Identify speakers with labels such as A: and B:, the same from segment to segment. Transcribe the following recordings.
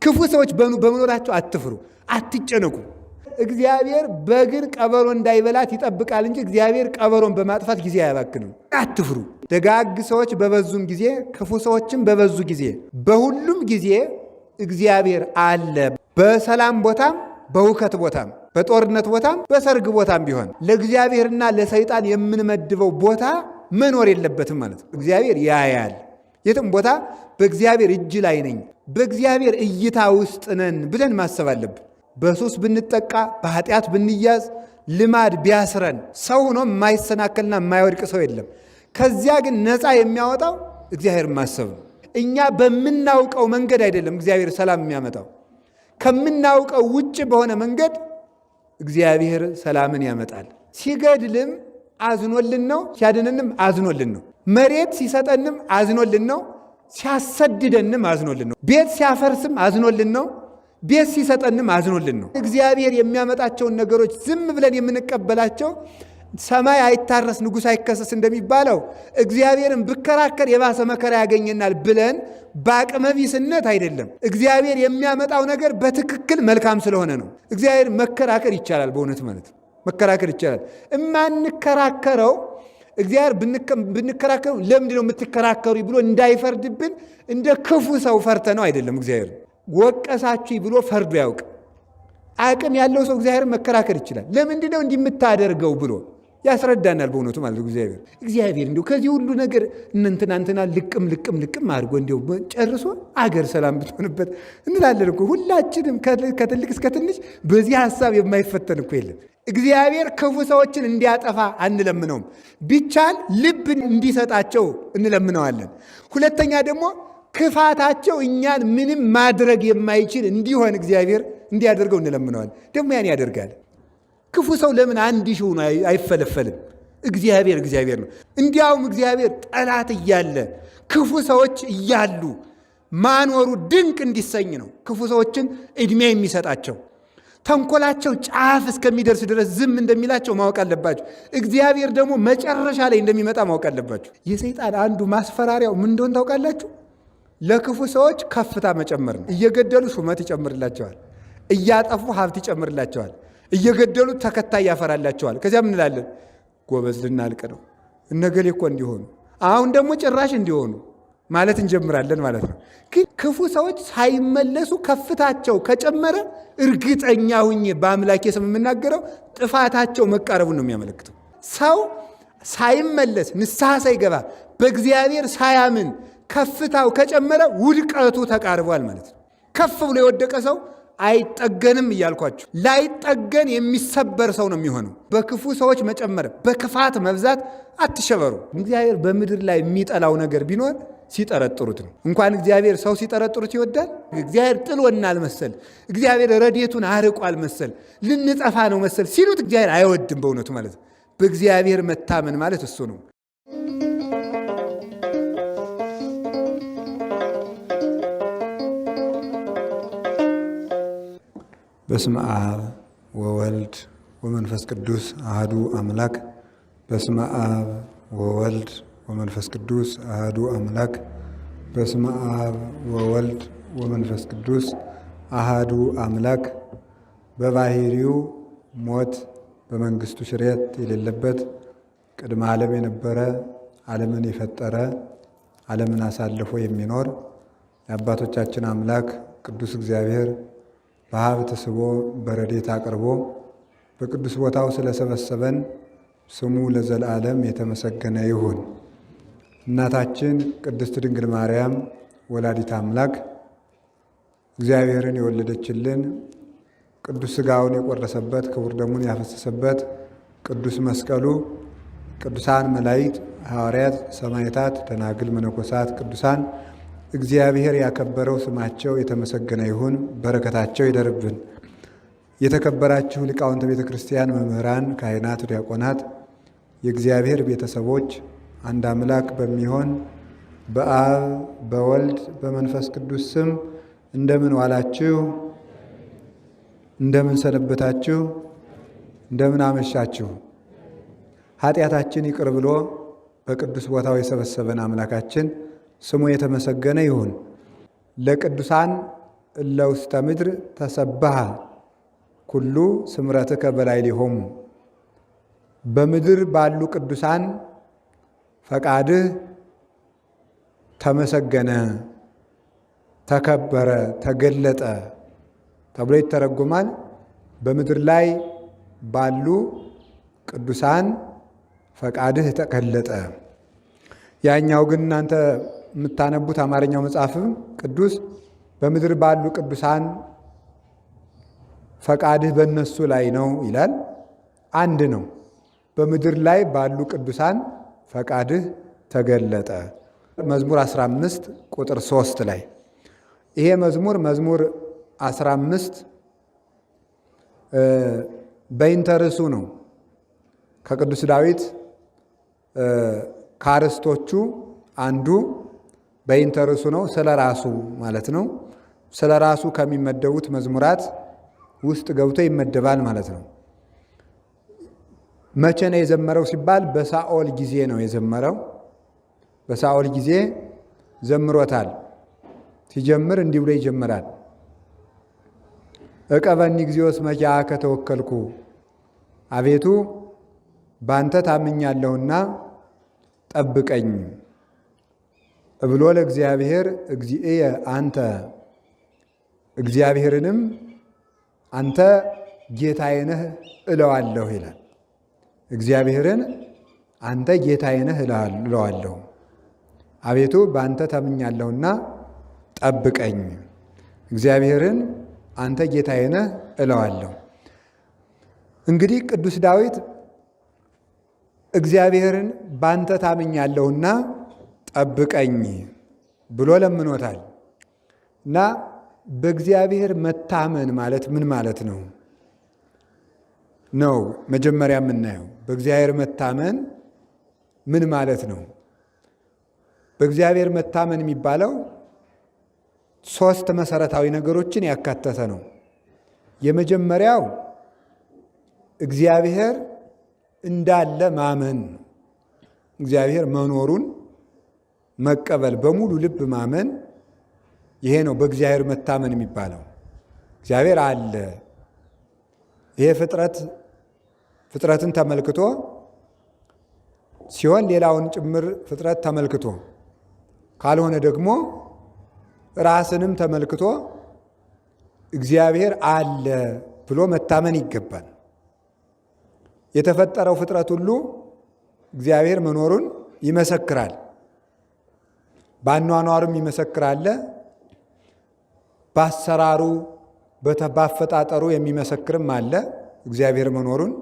A: ክፉ ሰዎች በመኖራቸው አትፍሩ፣ አትጨነቁ። እግዚአብሔር በግን ቀበሮ እንዳይበላት ይጠብቃል እንጂ እግዚአብሔር ቀበሮን በማጥፋት ጊዜ አያባክንም። አትፍሩ። ደጋግ ሰዎች በበዙም ጊዜ ክፉ ሰዎችም በበዙ ጊዜ በሁሉም ጊዜ እግዚአብሔር አለ። በሰላም ቦታም በሁከት ቦታም በጦርነት ቦታም በሰርግ ቦታም ቢሆን ለእግዚአብሔርና ለሰይጣን የምንመድበው ቦታ መኖር የለበትም ማለት ነው። እግዚአብሔር ያያል። የትም ቦታ በእግዚአብሔር እጅ ላይ ነኝ፣ በእግዚአብሔር እይታ ውስጥ ነን ብለን ማሰብ አለብን። በሱስ ብንጠቃ፣ በኃጢአት ብንያዝ፣ ልማድ ቢያስረን ሰው ሆኖ የማይሰናከልና የማይወድቅ ሰው የለም። ከዚያ ግን ነፃ የሚያወጣው እግዚአብሔር ማሰብ ነው። እኛ በምናውቀው መንገድ አይደለም እግዚአብሔር ሰላም የሚያመጣው። ከምናውቀው ውጭ በሆነ መንገድ እግዚአብሔር ሰላምን ያመጣል። ሲገድልም አዝኖልን ነው፣ ሲያድንንም አዝኖልን ነው። መሬት ሲሰጠንም አዝኖልን ነው፣ ሲያሰድደንም አዝኖልን ነው። ቤት ሲያፈርስም አዝኖልን ነው፣ ቤት ሲሰጠንም አዝኖልን ነው። እግዚአብሔር የሚያመጣቸውን ነገሮች ዝም ብለን የምንቀበላቸው ሰማይ አይታረስ ንጉሥ አይከሰስ እንደሚባለው እግዚአብሔርን ብከራከር የባሰ መከራ ያገኘናል ብለን በአቅመቢስነት አይደለም። እግዚአብሔር የሚያመጣው ነገር በትክክል መልካም ስለሆነ ነው። እግዚአብሔር መከራከር ይቻላል፣ በእውነት ማለት መከራከር ይቻላል። እማንከራከረው እግዚአብሔር ብንከራከረው ለምንድን ነው የምትከራከሩ ብሎ እንዳይፈርድብን እንደ ክፉ ሰው ፈርተ ነው አይደለም። እግዚአብሔር ወቀሳችሁ ብሎ ፈርዶ ያውቅ። አቅም ያለው ሰው እግዚአብሔር መከራከር ይችላል። ለምንድን ነው እንዲህ የምታደርገው ብሎ ያስረዳናል። በእውነቱ ማለት እግዚአብሔር እንዲሁ ከዚህ ሁሉ ነገር እንትና እንትና ልቅም ልቅም ልቅም አድርጎ እንዲሁ ጨርሶ አገር ሰላም ብትሆንበት እንላለን እኮ ሁላችንም ከትልቅ እስከ ትንሽ በዚህ ሀሳብ የማይፈተን እኮ የለም። እግዚአብሔር ክፉ ሰዎችን እንዲያጠፋ አንለምነውም። ቢቻል ልብ እንዲሰጣቸው እንለምነዋለን። ሁለተኛ ደግሞ ክፋታቸው እኛን ምንም ማድረግ የማይችል እንዲሆን እግዚአብሔር እንዲያደርገው እንለምነዋለን። ደግሞ ያን ያደርጋል። ክፉ ሰው ለምን አንድ ሺህ ሆኖ አይፈለፈልም? እግዚአብሔር እግዚአብሔር ነው። እንዲያውም እግዚአብሔር ጠላት እያለ ክፉ ሰዎች እያሉ ማኖሩ ድንቅ እንዲሰኝ ነው። ክፉ ሰዎችን ዕድሜ የሚሰጣቸው ተንኮላቸው ጫፍ እስከሚደርስ ድረስ ዝም እንደሚላቸው ማወቅ አለባቸው። እግዚአብሔር ደግሞ መጨረሻ ላይ እንደሚመጣ ማወቅ አለባቸው። የሰይጣን አንዱ ማስፈራሪያው ምን እንደሆነ ታውቃላችሁ? ለክፉ ሰዎች ከፍታ መጨመር ነው። እየገደሉ ሹመት ይጨምርላቸዋል፣ እያጠፉ ሀብት ይጨምርላቸዋል፣ እየገደሉ ተከታይ ያፈራላቸዋል። ከዚያ ምን እንላለን? ጎበዝ ልናልቅ ነው፣ እነገሌ እኮ እንዲሆኑ፣ አሁን ደግሞ ጭራሽ እንዲሆኑ ማለት እንጀምራለን ማለት ነው። ግን ክፉ ሰዎች ሳይመለሱ ከፍታቸው ከጨመረ እርግጠኛ ሁኜ በአምላኬ ስም የምናገረው ጥፋታቸው መቃረቡን ነው የሚያመለክተው። ሰው ሳይመለስ ንስሐ ሳይገባ በእግዚአብሔር ሳያምን ከፍታው ከጨመረ ውድቀቱ ተቃርቧል ማለት ነው። ከፍ ብሎ የወደቀ ሰው አይጠገንም እያልኳችሁ፣ ላይጠገን የሚሰበር ሰው ነው የሚሆነው። በክፉ ሰዎች መጨመር፣ በክፋት መብዛት አትሸበሩ። እግዚአብሔር በምድር ላይ የሚጠላው ነገር ቢኖር ሲጠረጥሩት ነው። እንኳን እግዚአብሔር ሰው ሲጠረጥሩት ይወዳል። እግዚአብሔር ጥሎናል መሰል፣ እግዚአብሔር ረድኤቱን አርቋል መሰል፣ ልንጠፋ ነው መሰል ሲሉት እግዚአብሔር አይወድም በእውነቱ ማለት ነው። በእግዚአብሔር መታመን ማለት እሱ ነው።
B: በስመ አብ ወወልድ ወመንፈስ ቅዱስ አህዱ አምላክ። በስመ አብ ወወልድ ወመንፈስ ቅዱስ አህዱ አምላክ። በስመ አብ ወወልድ ወመንፈስ ቅዱስ አህዱ አምላክ። በባህሪው ሞት በመንግስቱ ሽሬት የሌለበት ቅድመ ዓለም የነበረ ዓለምን የፈጠረ ዓለምን አሳልፎ የሚኖር የአባቶቻችን አምላክ ቅዱስ እግዚአብሔር በሀብት ስቦ በረድኤት አቅርቦ በቅዱስ ቦታው ስለሰበሰበን ስሙ ለዘላለም የተመሰገነ ይሁን። እናታችን ቅድስት ድንግል ማርያም ወላዲት አምላክ እግዚአብሔርን የወለደችልን ቅዱስ ሥጋውን የቆረሰበት ክቡር ደሙን ያፈሰሰበት ቅዱስ መስቀሉ ቅዱሳን መላእክት፣ ሐዋርያት፣ ሰማዕታት፣ ደናግል፣ መነኮሳት፣ ቅዱሳን እግዚአብሔር ያከበረው ስማቸው የተመሰገነ ይሁን። በረከታቸው ይደርብን። የተከበራችሁ ሊቃውንተ ቤተ ክርስቲያን፣ መምህራን፣ ካህናት፣ ዲያቆናት፣ የእግዚአብሔር ቤተሰቦች አንድ አምላክ በሚሆን በአብ በወልድ በመንፈስ ቅዱስ ስም እንደምን ዋላችሁ? እንደምን ሰነበታችሁ? እንደምን አመሻችሁ? ኃጢአታችን ይቅር ብሎ በቅዱስ ቦታው የሰበሰበን አምላካችን ስሙ የተመሰገነ ይሁን። ለቅዱሳን እለ ውስተ ምድር ተሰብሐ ኩሉ ስምረትከ በላዕሌሆሙ። በምድር ባሉ ቅዱሳን ፈቃድህ ተመሰገነ፣ ተከበረ፣ ተገለጠ ተብሎ ይተረጎማል። በምድር ላይ ባሉ ቅዱሳን ፈቃድህ ተገለጠ። ያኛው ግን እናንተ የምታነቡት አማርኛው መጽሐፍም ቅዱስ በምድር ባሉ ቅዱሳን ፈቃድህ በእነሱ ላይ ነው ይላል። አንድ ነው። በምድር ላይ ባሉ ቅዱሳን ፈቃድህ ተገለጠ። መዝሙር 15 ቁጥር 3 ላይ ይሄ መዝሙር መዝሙር 15 በኢንተርሱ ነው። ከቅዱስ ዳዊት ከአርስቶቹ አንዱ በኢንተርሱ ነው። ስለ ራሱ ማለት ነው። ስለ ራሱ ከሚመደቡት መዝሙራት ውስጥ ገብቶ ይመደባል ማለት ነው። መቼ ነው የዘመረው ሲባል በሳኦል ጊዜ ነው የዘመረው። በሳኦል ጊዜ ዘምሮታል። ሲጀምር እንዲህ ብሎ ይጀምራል። እቀበኒ እግዚኦ እስመ ኪያከ ተወከልኩ፣ አቤቱ ባንተ ታምኛለሁና ጠብቀኝ። እብሎ ለእግዚአብሔር እግዚእየ አንተ፣ እግዚአብሔርንም አንተ ጌታዬ ነህ እለዋለሁ ይላል። እግዚአብሔርን አንተ ጌታዬ ነህ እለዋለሁ፣ አቤቱ በአንተ ታምኛለሁና ጠብቀኝ። እግዚአብሔርን አንተ ጌታዬ ነህ እለዋለሁ። እንግዲህ ቅዱስ ዳዊት እግዚአብሔርን በአንተ ታምኛለሁና ጠብቀኝ ብሎ ለምኖታል። እና በእግዚአብሔር መታመን ማለት ምን ማለት ነው? ነው መጀመሪያ የምናየው። በእግዚአብሔር መታመን ምን ማለት ነው? በእግዚአብሔር መታመን የሚባለው ሶስት መሰረታዊ ነገሮችን ያካተተ ነው። የመጀመሪያው እግዚአብሔር እንዳለ ማመን፣ እግዚአብሔር መኖሩን መቀበል፣ በሙሉ ልብ ማመን። ይሄ ነው በእግዚአብሔር መታመን የሚባለው። እግዚአብሔር አለ። ይሄ ፍጥረትን ተመልክቶ ሲሆን ሌላውን ጭምር ፍጥረት ተመልክቶ ካልሆነ ደግሞ ራስንም ተመልክቶ እግዚአብሔር አለ ብሎ መታመን ይገባል። የተፈጠረው ፍጥረት ሁሉ እግዚአብሔር መኖሩን ይመሰክራል። በአኗኗሩም ይመሰክራል። በአሰራሩ በአፈጣጠሩ የሚመሰክርም አለ እግዚአብሔር መኖሩን።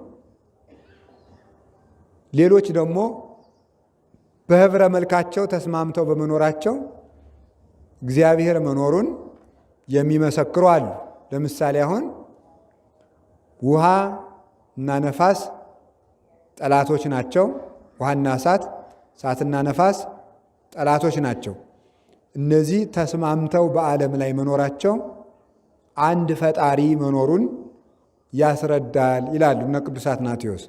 B: ሌሎች ደግሞ በህብረ መልካቸው ተስማምተው በመኖራቸው እግዚአብሔር መኖሩን የሚመሰክሩ አሉ። ለምሳሌ አሁን ውሃ እና ነፋስ ጠላቶች ናቸው። ውሃና እሳት፣ እሳትና ነፋስ ጠላቶች ናቸው። እነዚህ ተስማምተው በዓለም ላይ መኖራቸው አንድ ፈጣሪ መኖሩን ያስረዳል ይላሉ እነ ቅዱስ አትናቴዎስ።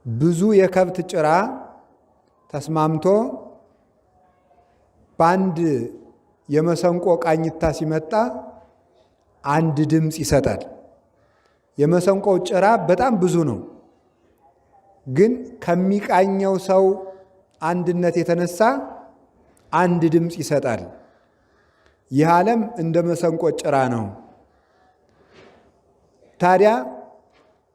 B: ብዙ የከብት ጭራ ተስማምቶ በአንድ የመሰንቆ ቃኝታ ሲመጣ አንድ ድምፅ ይሰጣል። የመሰንቆው ጭራ በጣም ብዙ ነው፣ ግን ከሚቃኘው ሰው አንድነት የተነሳ አንድ ድምፅ ይሰጣል። ይህ ዓለም እንደ መሰንቆ ጭራ ነው። ታዲያ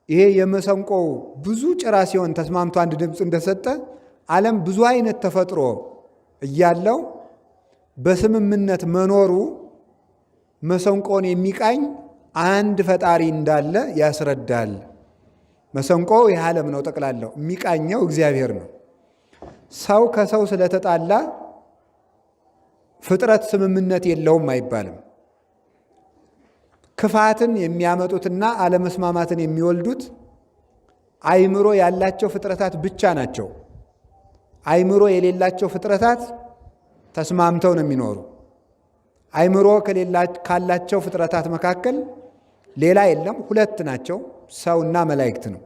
B: ይሄ የመሰንቆው ብዙ ጭራ ሲሆን ተስማምቶ አንድ ድምፅ እንደሰጠ ዓለም ብዙ አይነት ተፈጥሮ እያለው በስምምነት መኖሩ መሰንቆን የሚቃኝ አንድ ፈጣሪ እንዳለ ያስረዳል። መሰንቆ ይህ ዓለም ነው ጠቅላላው፣ የሚቃኘው እግዚአብሔር ነው። ሰው ከሰው ስለተጣላ ፍጥረት ስምምነት የለውም አይባልም። ክፋትን የሚያመጡትና አለመስማማትን የሚወልዱት አይምሮ ያላቸው ፍጥረታት ብቻ ናቸው። አይምሮ የሌላቸው ፍጥረታት ተስማምተው ነው የሚኖሩ። አይምሮ ካላቸው ፍጥረታት መካከል ሌላ የለም፣ ሁለት ናቸው፣ ሰውና መላእክት ነው።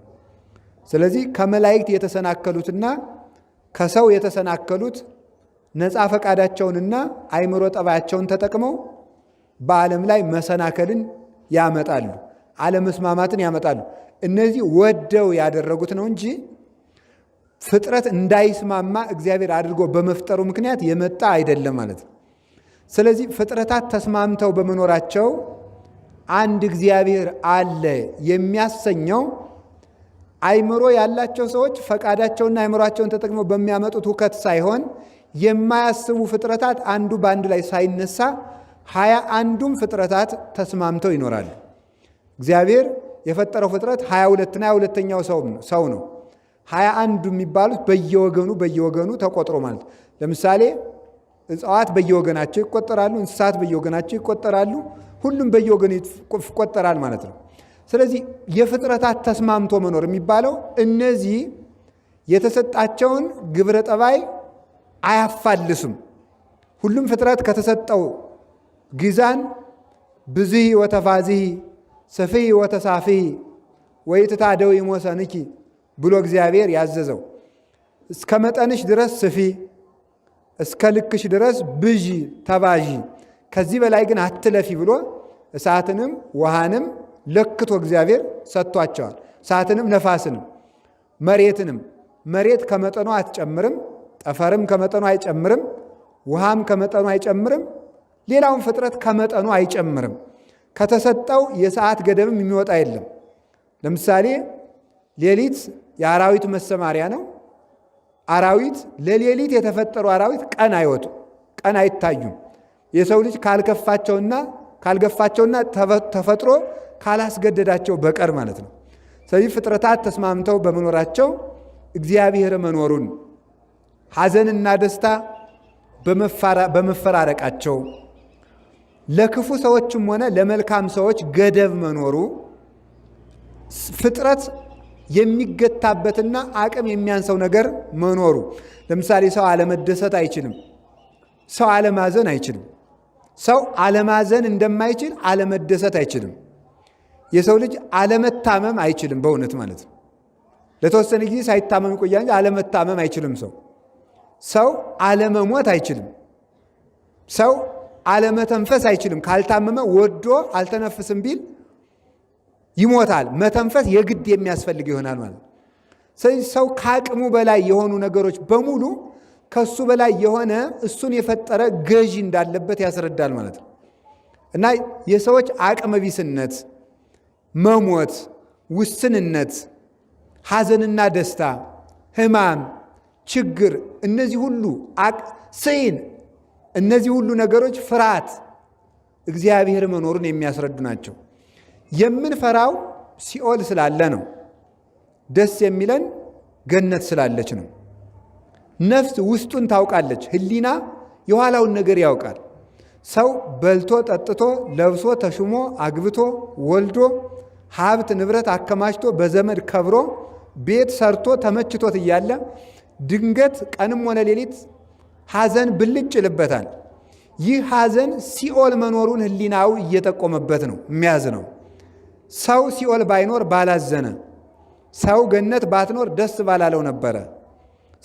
B: ስለዚህ ከመላእክት የተሰናከሉትና ከሰው የተሰናከሉት ነፃ ፈቃዳቸውንና አይምሮ ጠባያቸውን ተጠቅመው
A: በዓለም ላይ መሰናከልን ያመጣሉ፣ አለመስማማትን ያመጣሉ። እነዚህ ወደው ያደረጉት ነው እንጂ ፍጥረት እንዳይስማማ እግዚአብሔር አድርጎ በመፍጠሩ ምክንያት የመጣ አይደለም ማለት ነው። ስለዚህ ፍጥረታት ተስማምተው በመኖራቸው አንድ እግዚአብሔር አለ የሚያሰኘው አይምሮ ያላቸው ሰዎች ፈቃዳቸውና አይምሯቸውን ተጠቅመው በሚያመጡት ሁከት ሳይሆን የማያስቡ ፍጥረታት አንዱ በአንዱ ላይ ሳይነሳ 21ዱም ፍጥረታት ተስማምተው ይኖራሉ። እግዚአብሔር የፈጠረው ፍጥረት 22ና 22ኛው ሰው ነው። 21ዱ የሚባሉት በየወገኑ በየወገኑ ተቆጥሮ ማለት ለምሳሌ እጽዋት በየወገናቸው ይቆጠራሉ፣ እንስሳት በየወገናቸው ይቆጠራሉ። ሁሉም በየወገኑ ይቆጠራል ማለት ነው። ስለዚህ የፍጥረታት ተስማምቶ መኖር የሚባለው እነዚህ የተሰጣቸውን ግብረ ጠባይ አያፋልሱም። ሁሉም ፍጥረት ከተሰጠው ጊዛን ብዝሂ ወተፋዝሂ ሰፊ ወተሳፊ ወኢትታደዊ ሞሰንኪ ብሎ እግዚአብሔር ያዘዘው እስከ መጠንሽ ድረስ ስፊ፣ እስከ ልክሽ ድረስ ብዢ ተባዢ፣ ከዚህ በላይ ግን አትለፊ ብሎ እሳትንም ውሃንም ለክቶ እግዚአብሔር ሰጥቷቸዋል። እሳትንም ነፋስንም መሬትንም መሬት ከመጠኑ አትጨምርም፣ ጠፈርም ከመጠኑ አይጨምርም፣ ውሃም ከመጠኑ አይጨምርም፣ ሌላውን ፍጥረት ከመጠኑ አይጨምርም። ከተሰጠው የሰዓት ገደብም የሚወጣ የለም። ለምሳሌ ሌሊት የአራዊት መሰማሪያ ነው። አራዊት ለሌሊት የተፈጠሩ አራዊት ቀን አይወጡ፣ ቀን አይታዩም። የሰው ልጅ ካልከፋቸውና ካልገፋቸውና ተፈጥሮ ካላስገደዳቸው በቀር ማለት ነው። ስለዚህ ፍጥረታት ተስማምተው በመኖራቸው እግዚአብሔር መኖሩን ሐዘንና ደስታ በመፈራረቃቸው ለክፉ ሰዎችም ሆነ ለመልካም ሰዎች ገደብ መኖሩ ፍጥረት የሚገታበትና አቅም የሚያንሰው ነገር መኖሩ። ለምሳሌ ሰው አለመደሰት አይችልም። ሰው አለማዘን አይችልም። ሰው አለማዘን እንደማይችል አለመደሰት አይችልም። የሰው ልጅ አለመታመም አይችልም። በእውነት ማለት ነው። ለተወሰነ ጊዜ ሳይታመም ይቆያል እንጂ አለመታመም አይችልም። ሰው አለመሞት አይችልም። ሰው አለመተንፈስ አይችልም። ካልታመመ ወዶ አልተነፍስም ቢል ይሞታል። መተንፈስ የግድ የሚያስፈልግ ይሆናል ማለት ነው። ስለዚህ ሰው ከአቅሙ በላይ የሆኑ ነገሮች በሙሉ ከሱ በላይ የሆነ እሱን የፈጠረ ገዢ እንዳለበት ያስረዳል ማለት ነው። እና የሰዎች አቅመ ቢስነት፣ መሞት፣ ውስንነት፣ ሐዘንና ደስታ፣ ሕማም፣ ችግር፣ እነዚህ ሁሉ ስዕን፣ እነዚህ ሁሉ ነገሮች ፍርሃት እግዚአብሔር መኖሩን የሚያስረዱ ናቸው። የምንፈራው ሲኦል ስላለ ነው። ደስ የሚለን ገነት ስላለች ነው። ነፍስ ውስጡን ታውቃለች። ሕሊና የኋላውን ነገር ያውቃል። ሰው በልቶ ጠጥቶ ለብሶ ተሹሞ አግብቶ ወልዶ ሀብት ንብረት አከማችቶ በዘመድ ከብሮ ቤት ሰርቶ ተመችቶት እያለ ድንገት ቀንም ሆነ ሌሊት ሐዘን ብልጭ ይልበታል። ይህ ሐዘን ሲኦል መኖሩን ሕሊናው እየጠቆመበት ነው የሚያዝ ነው። ሰው ሲኦል ባይኖር ባላዘነ፣ ሰው ገነት ባትኖር ደስ ባላለው ነበረ።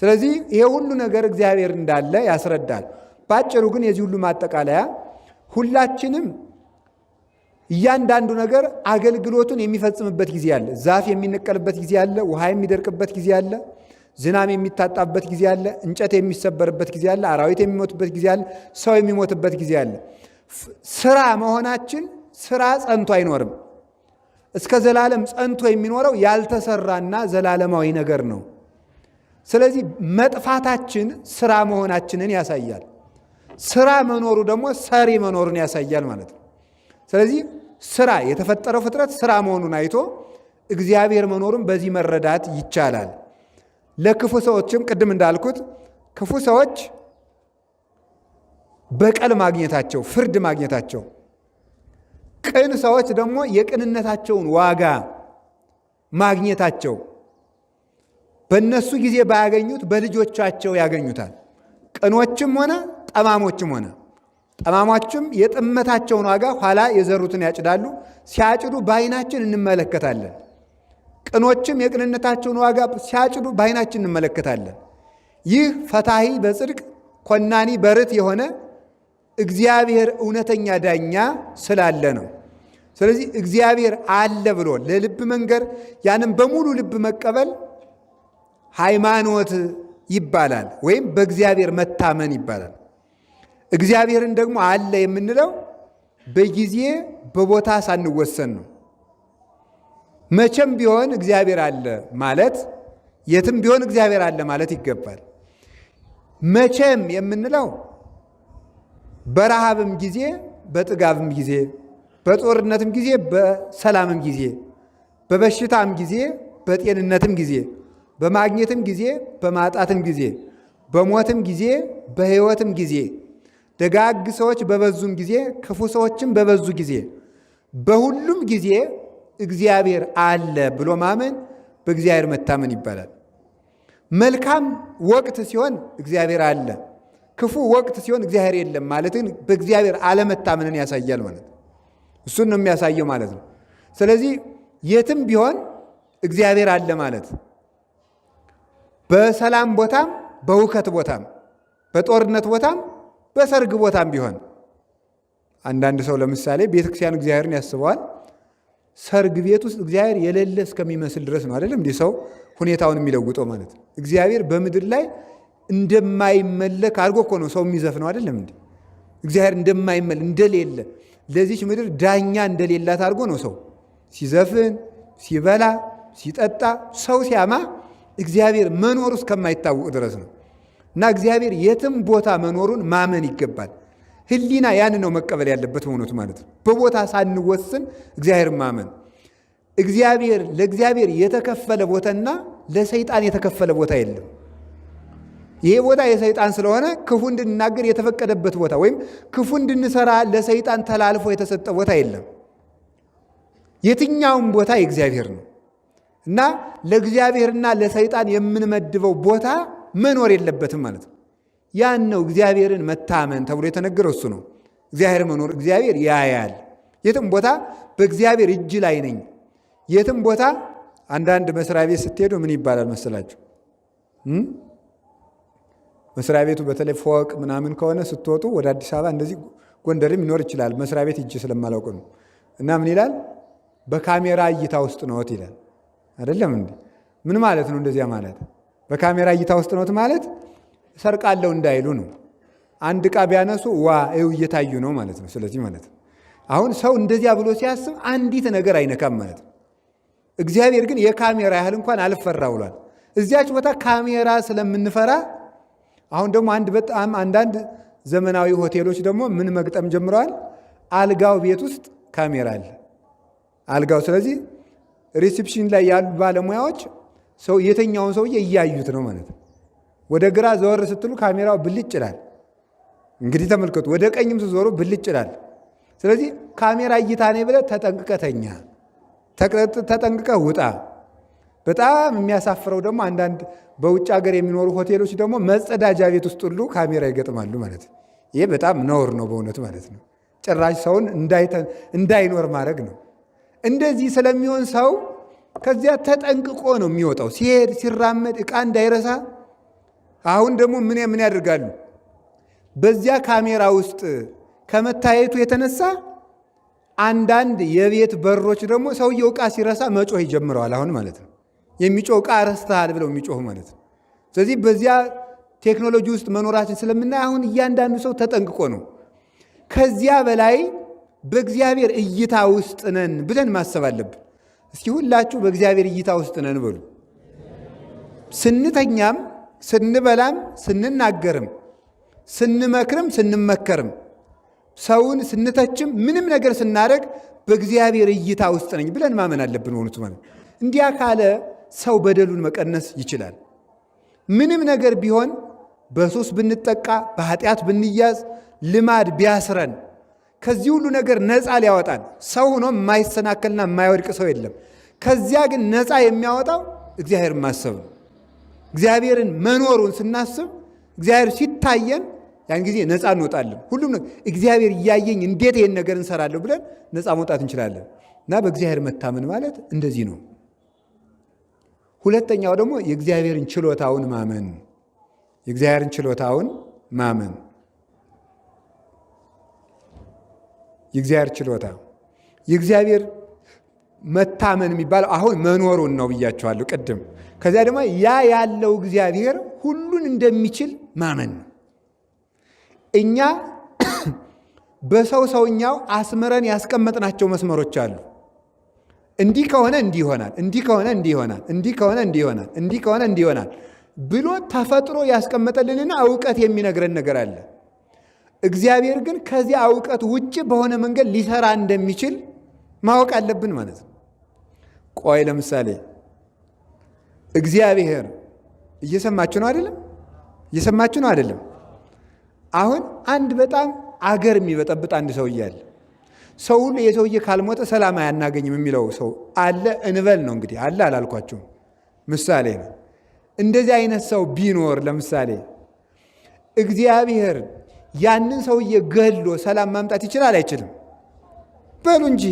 A: ስለዚህ ይሄ ሁሉ ነገር እግዚአብሔር እንዳለ ያስረዳል። ባጭሩ ግን የዚህ ሁሉ ማጠቃለያ ሁላችንም እያንዳንዱ ነገር አገልግሎቱን የሚፈጽምበት ጊዜ አለ። ዛፍ የሚነቀልበት ጊዜ አለ። ውሃ የሚደርቅበት ጊዜ አለ። ዝናብ የሚታጣበት ጊዜ አለ። እንጨት የሚሰበርበት ጊዜ አለ። አራዊት የሚሞቱበት ጊዜ አለ። ሰው የሚሞትበት ጊዜ አለ። ስራ መሆናችን ስራ ጸንቶ አይኖርም። እስከ ዘላለም ጸንቶ የሚኖረው ያልተሰራና ዘላለማዊ ነገር ነው። ስለዚህ መጥፋታችን ስራ መሆናችንን ያሳያል። ስራ መኖሩ ደግሞ ሰሪ መኖሩን ያሳያል ማለት ነው። ስለዚህ ስራ የተፈጠረው ፍጥረት ስራ መሆኑን አይቶ እግዚአብሔር መኖሩን በዚህ መረዳት ይቻላል። ለክፉ ሰዎችም ቅድም እንዳልኩት ክፉ ሰዎች በቀል ማግኘታቸው፣ ፍርድ ማግኘታቸው፣ ቅን ሰዎች ደግሞ የቅንነታቸውን ዋጋ ማግኘታቸው በእነሱ ጊዜ ባያገኙት በልጆቻቸው ያገኙታል። ቅኖችም ሆነ ጠማሞችም ሆነ ጠማሞችም የጥመታቸውን ዋጋ ኋላ የዘሩትን ያጭዳሉ። ሲያጭዱ በዓይናችን እንመለከታለን። ቅኖችም የቅንነታቸውን ዋጋ ሲያጭዱ በዓይናችን እንመለከታለን። ይህ ፈታሂ በጽድቅ ኮናኒ በርት የሆነ እግዚአብሔር እውነተኛ ዳኛ ስላለ ነው። ስለዚህ እግዚአብሔር አለ ብሎ ለልብ መንገር፣ ያንም በሙሉ ልብ መቀበል ሃይማኖት ይባላል፣ ወይም በእግዚአብሔር መታመን ይባላል። እግዚአብሔርን ደግሞ አለ የምንለው በጊዜ በቦታ ሳንወሰን ነው። መቼም ቢሆን እግዚአብሔር አለ ማለት፣ የትም ቢሆን እግዚአብሔር አለ ማለት ይገባል። መቼም የምንለው በረሃብም ጊዜ በጥጋብም ጊዜ፣ በጦርነትም ጊዜ በሰላምም ጊዜ፣ በበሽታም ጊዜ በጤንነትም ጊዜ፣ በማግኘትም ጊዜ በማጣትም ጊዜ፣ በሞትም ጊዜ በሕይወትም ጊዜ፣ ደጋግ ሰዎች በበዙም ጊዜ ክፉ ሰዎችም በበዙ ጊዜ፣ በሁሉም ጊዜ እግዚአብሔር አለ ብሎ ማመን በእግዚአብሔር መታመን ይባላል። መልካም ወቅት ሲሆን እግዚአብሔር አለ፣ ክፉ ወቅት ሲሆን እግዚአብሔር የለም ማለትን በእግዚአብሔር አለመታመንን ያሳያል ማለት ነው። እሱን ነው የሚያሳየው ማለት ነው። ስለዚህ የትም ቢሆን እግዚአብሔር አለ ማለት በሰላም ቦታም በውከት ቦታም በጦርነት ቦታም በሰርግ ቦታም ቢሆን፣ አንዳንድ ሰው ለምሳሌ ቤተክርስቲያን እግዚአብሔርን ያስበዋል። ሰርግ ቤት ውስጥ እግዚአብሔር የሌለ እስከሚመስል ድረስ ነው አይደለም እንዲህ ሰው ሁኔታውን የሚለውጠው ማለት ነው። እግዚአብሔር በምድር ላይ እንደማይመለክ አድርጎ እኮ ነው ሰው የሚዘፍነው አይደለም እንዴ? እግዚአብሔር እንደማይመለክ፣ እንደሌለ፣ ለዚች ምድር ዳኛ እንደሌላት አድርጎ ነው ሰው ሲዘፍን፣ ሲበላ፣ ሲጠጣ፣ ሰው ሲያማ እግዚአብሔር መኖሩ እስከማይታወቅ ድረስ ነው። እና እግዚአብሔር የትም ቦታ መኖሩን ማመን ይገባል። ሕሊና ያን ነው መቀበል ያለበት በእውነቱ ማለት ነው። በቦታ ሳንወስን እግዚአብሔር ማመን። እግዚአብሔር ለእግዚአብሔር የተከፈለ ቦታና ለሰይጣን የተከፈለ ቦታ የለም። ይሄ ቦታ የሰይጣን ስለሆነ ክፉ እንድንናገር የተፈቀደበት ቦታ ወይም ክፉ እንድንሰራ ለሰይጣን ተላልፎ የተሰጠ ቦታ የለም። የትኛውም ቦታ የእግዚአብሔር ነው እና ለእግዚአብሔርና ለሰይጣን የምንመድበው ቦታ መኖር የለበትም ማለት ነው። ያን ነው እግዚአብሔርን መታመን ተብሎ የተነገረው እሱ ነው። እግዚአብሔር መኖር፣ እግዚአብሔር ያያል። የትም ቦታ በእግዚአብሔር እጅ ላይ ነኝ። የትም ቦታ አንዳንድ መስሪያ ቤት ስትሄዱ ምን ይባላል መሰላችሁ? መስሪያ ቤቱ በተለይ ፎቅ ምናምን ከሆነ ስትወጡ ወደ አዲስ አበባ እንደዚህ ጎንደርም ይኖር ይችላል። መስሪያ ቤት እጅ ስለማላውቅ ነው። እና ምን ይላል? በካሜራ እይታ ውስጥ ነዎት ይላል። አይደለም እንዴ? ምን ማለት ነው እንደዚያ ማለት? በካሜራ እይታ ውስጥ ነዎት ማለት ሰርቃለሁ እንዳይሉ ነው። አንድ ዕቃ ቢያነሱ ዋ ይኸው እየታዩ ነው ማለት ነው። ስለዚህ ማለት ነው አሁን ሰው እንደዚያ ብሎ ሲያስብ አንዲት ነገር አይነካም ማለት ነው። እግዚአብሔር ግን የካሜራ ያህል እንኳን አልፈራ ብሏል። እዚያች ቦታ ካሜራ ስለምንፈራ አሁን ደግሞ አንድ በጣም አንዳንድ ዘመናዊ ሆቴሎች ደግሞ ምን መግጠም ጀምረዋል? አልጋው ቤት ውስጥ ካሜራ አለ አልጋው። ስለዚህ reception ላይ ያሉ ባለሙያዎች ሰው የተኛውን ሰውዬ እያዩት ነው ማለት ነው። ወደ ግራ ዘወር ስትሉ ካሜራው ብልጭ ይላል። እንግዲህ ተመልከቱ። ወደ ቀኝም ስትዞሩ ብልጭ ይላል። ስለዚህ ካሜራ እይታ ነኝ ብለህ ተጠንቅቀህ ተኛ፣ ተጠንቅቀህ ውጣ። በጣም የሚያሳፍረው ደግሞ አንዳንድ በውጭ ሀገር የሚኖሩ ሆቴሎች ደግሞ መጸዳጃ ቤት ውስጥ ሁሉ ካሜራ ይገጥማሉ ማለት ነው። ይሄ በጣም ነውር ነው በእውነቱ ማለት ነው። ጭራሽ ሰውን እንዳይኖር ማድረግ ነው። እንደዚህ ስለሚሆን ሰው ከዚያ ተጠንቅቆ ነው የሚወጣው፣ ሲሄድ ሲራመድ ዕቃ እንዳይረሳ። አሁን ደግሞ ምን ምን ያደርጋሉ? በዚያ ካሜራ ውስጥ ከመታየቱ የተነሳ አንዳንድ የቤት በሮች ደግሞ ሰውየው ዕቃ ሲረሳ መጮህ ይጀምረዋል። አሁን ማለት ነው የሚጮህ ዕቃ ረስተሃል ብለው የሚጮህ ማለት ነው። ስለዚህ በዚያ ቴክኖሎጂ ውስጥ መኖራችን ስለምናይ አሁን እያንዳንዱ ሰው ተጠንቅቆ ነው። ከዚያ በላይ በእግዚአብሔር እይታ ውስጥ ነን ብለን ማሰብ አለብን። እስኪ ሁላችሁ በእግዚአብሔር እይታ ውስጥ ነን በሉ። ስንተኛም፣ ስንበላም፣ ስንናገርም፣ ስንመክርም፣ ስንመከርም፣ ሰውን ስንተችም፣ ምንም ነገር ስናደርግ በእግዚአብሔር እይታ ውስጥ ነኝ ብለን ማመን አለብን። ሆኑት ማለት እንዲያ ካለ ሰው በደሉን መቀነስ ይችላል። ምንም ነገር ቢሆን በሱስ ብንጠቃ፣ በኃጢአት ብንያዝ፣ ልማድ ቢያስረን ከዚህ ሁሉ ነገር ነፃ ሊያወጣን ሰው ሆኖ የማይሰናከልና የማይወድቅ ሰው የለም። ከዚያ ግን ነፃ የሚያወጣው እግዚአብሔር ማሰብ ነው። እግዚአብሔርን መኖሩን ስናስብ፣ እግዚአብሔር ሲታየን ያን ጊዜ ነፃ እንወጣለን። ሁሉም እግዚአብሔር እያየኝ እንዴት ይሄን ነገር እንሰራለሁ ብለን ነፃ መውጣት እንችላለን። እና በእግዚአብሔር መታመን ማለት እንደዚህ ነው። ሁለተኛው ደግሞ የእግዚአብሔርን ችሎታውን ማመን፣ የእግዚአብሔርን ችሎታውን ማመን። የእግዚአብሔር ችሎታ የእግዚአብሔር መታመን የሚባለው አሁን መኖሩን ነው ብያቸዋለሁ ቅድም። ከዚያ ደግሞ ያ ያለው እግዚአብሔር ሁሉን እንደሚችል ማመን ነው። እኛ በሰው ሰውኛው አስምረን ያስቀመጥናቸው መስመሮች አሉ። እንዲህ ከሆነ እንዲህ ይሆናል፣ እንዲህ ከሆነ እንዲህ ይሆናል፣ እንዲህ ከሆነ እንዲህ ይሆናል፣ እንዲህ ከሆነ እንዲህ ይሆናል ብሎ ተፈጥሮ ያስቀመጠልንና እውቀት የሚነግረን ነገር አለ። እግዚአብሔር ግን ከዚያ እውቀት ውጭ በሆነ መንገድ ሊሰራ እንደሚችል ማወቅ አለብን ማለት ነው። ቆይ ለምሳሌ እግዚአብሔር እየሰማችሁ ነው አይደለም? እየሰማችሁ ነው አይደለም? አሁን አንድ በጣም አገር የሚበጠብጥ አንድ ሰውዬ አለ። ሰው ሁሉ የሰውዬ ካልሞተ ሰላም አያናገኝም የሚለው ሰው አለ እንበል ነው እንግዲህ። አለ አላልኳችሁም፣ ምሳሌ ነው። እንደዚህ አይነት ሰው ቢኖር ለምሳሌ እግዚአብሔር ያንን ሰውዬ ገድሎ ሰላም ማምጣት ይችላል አይችልም? በሉ እንጂ።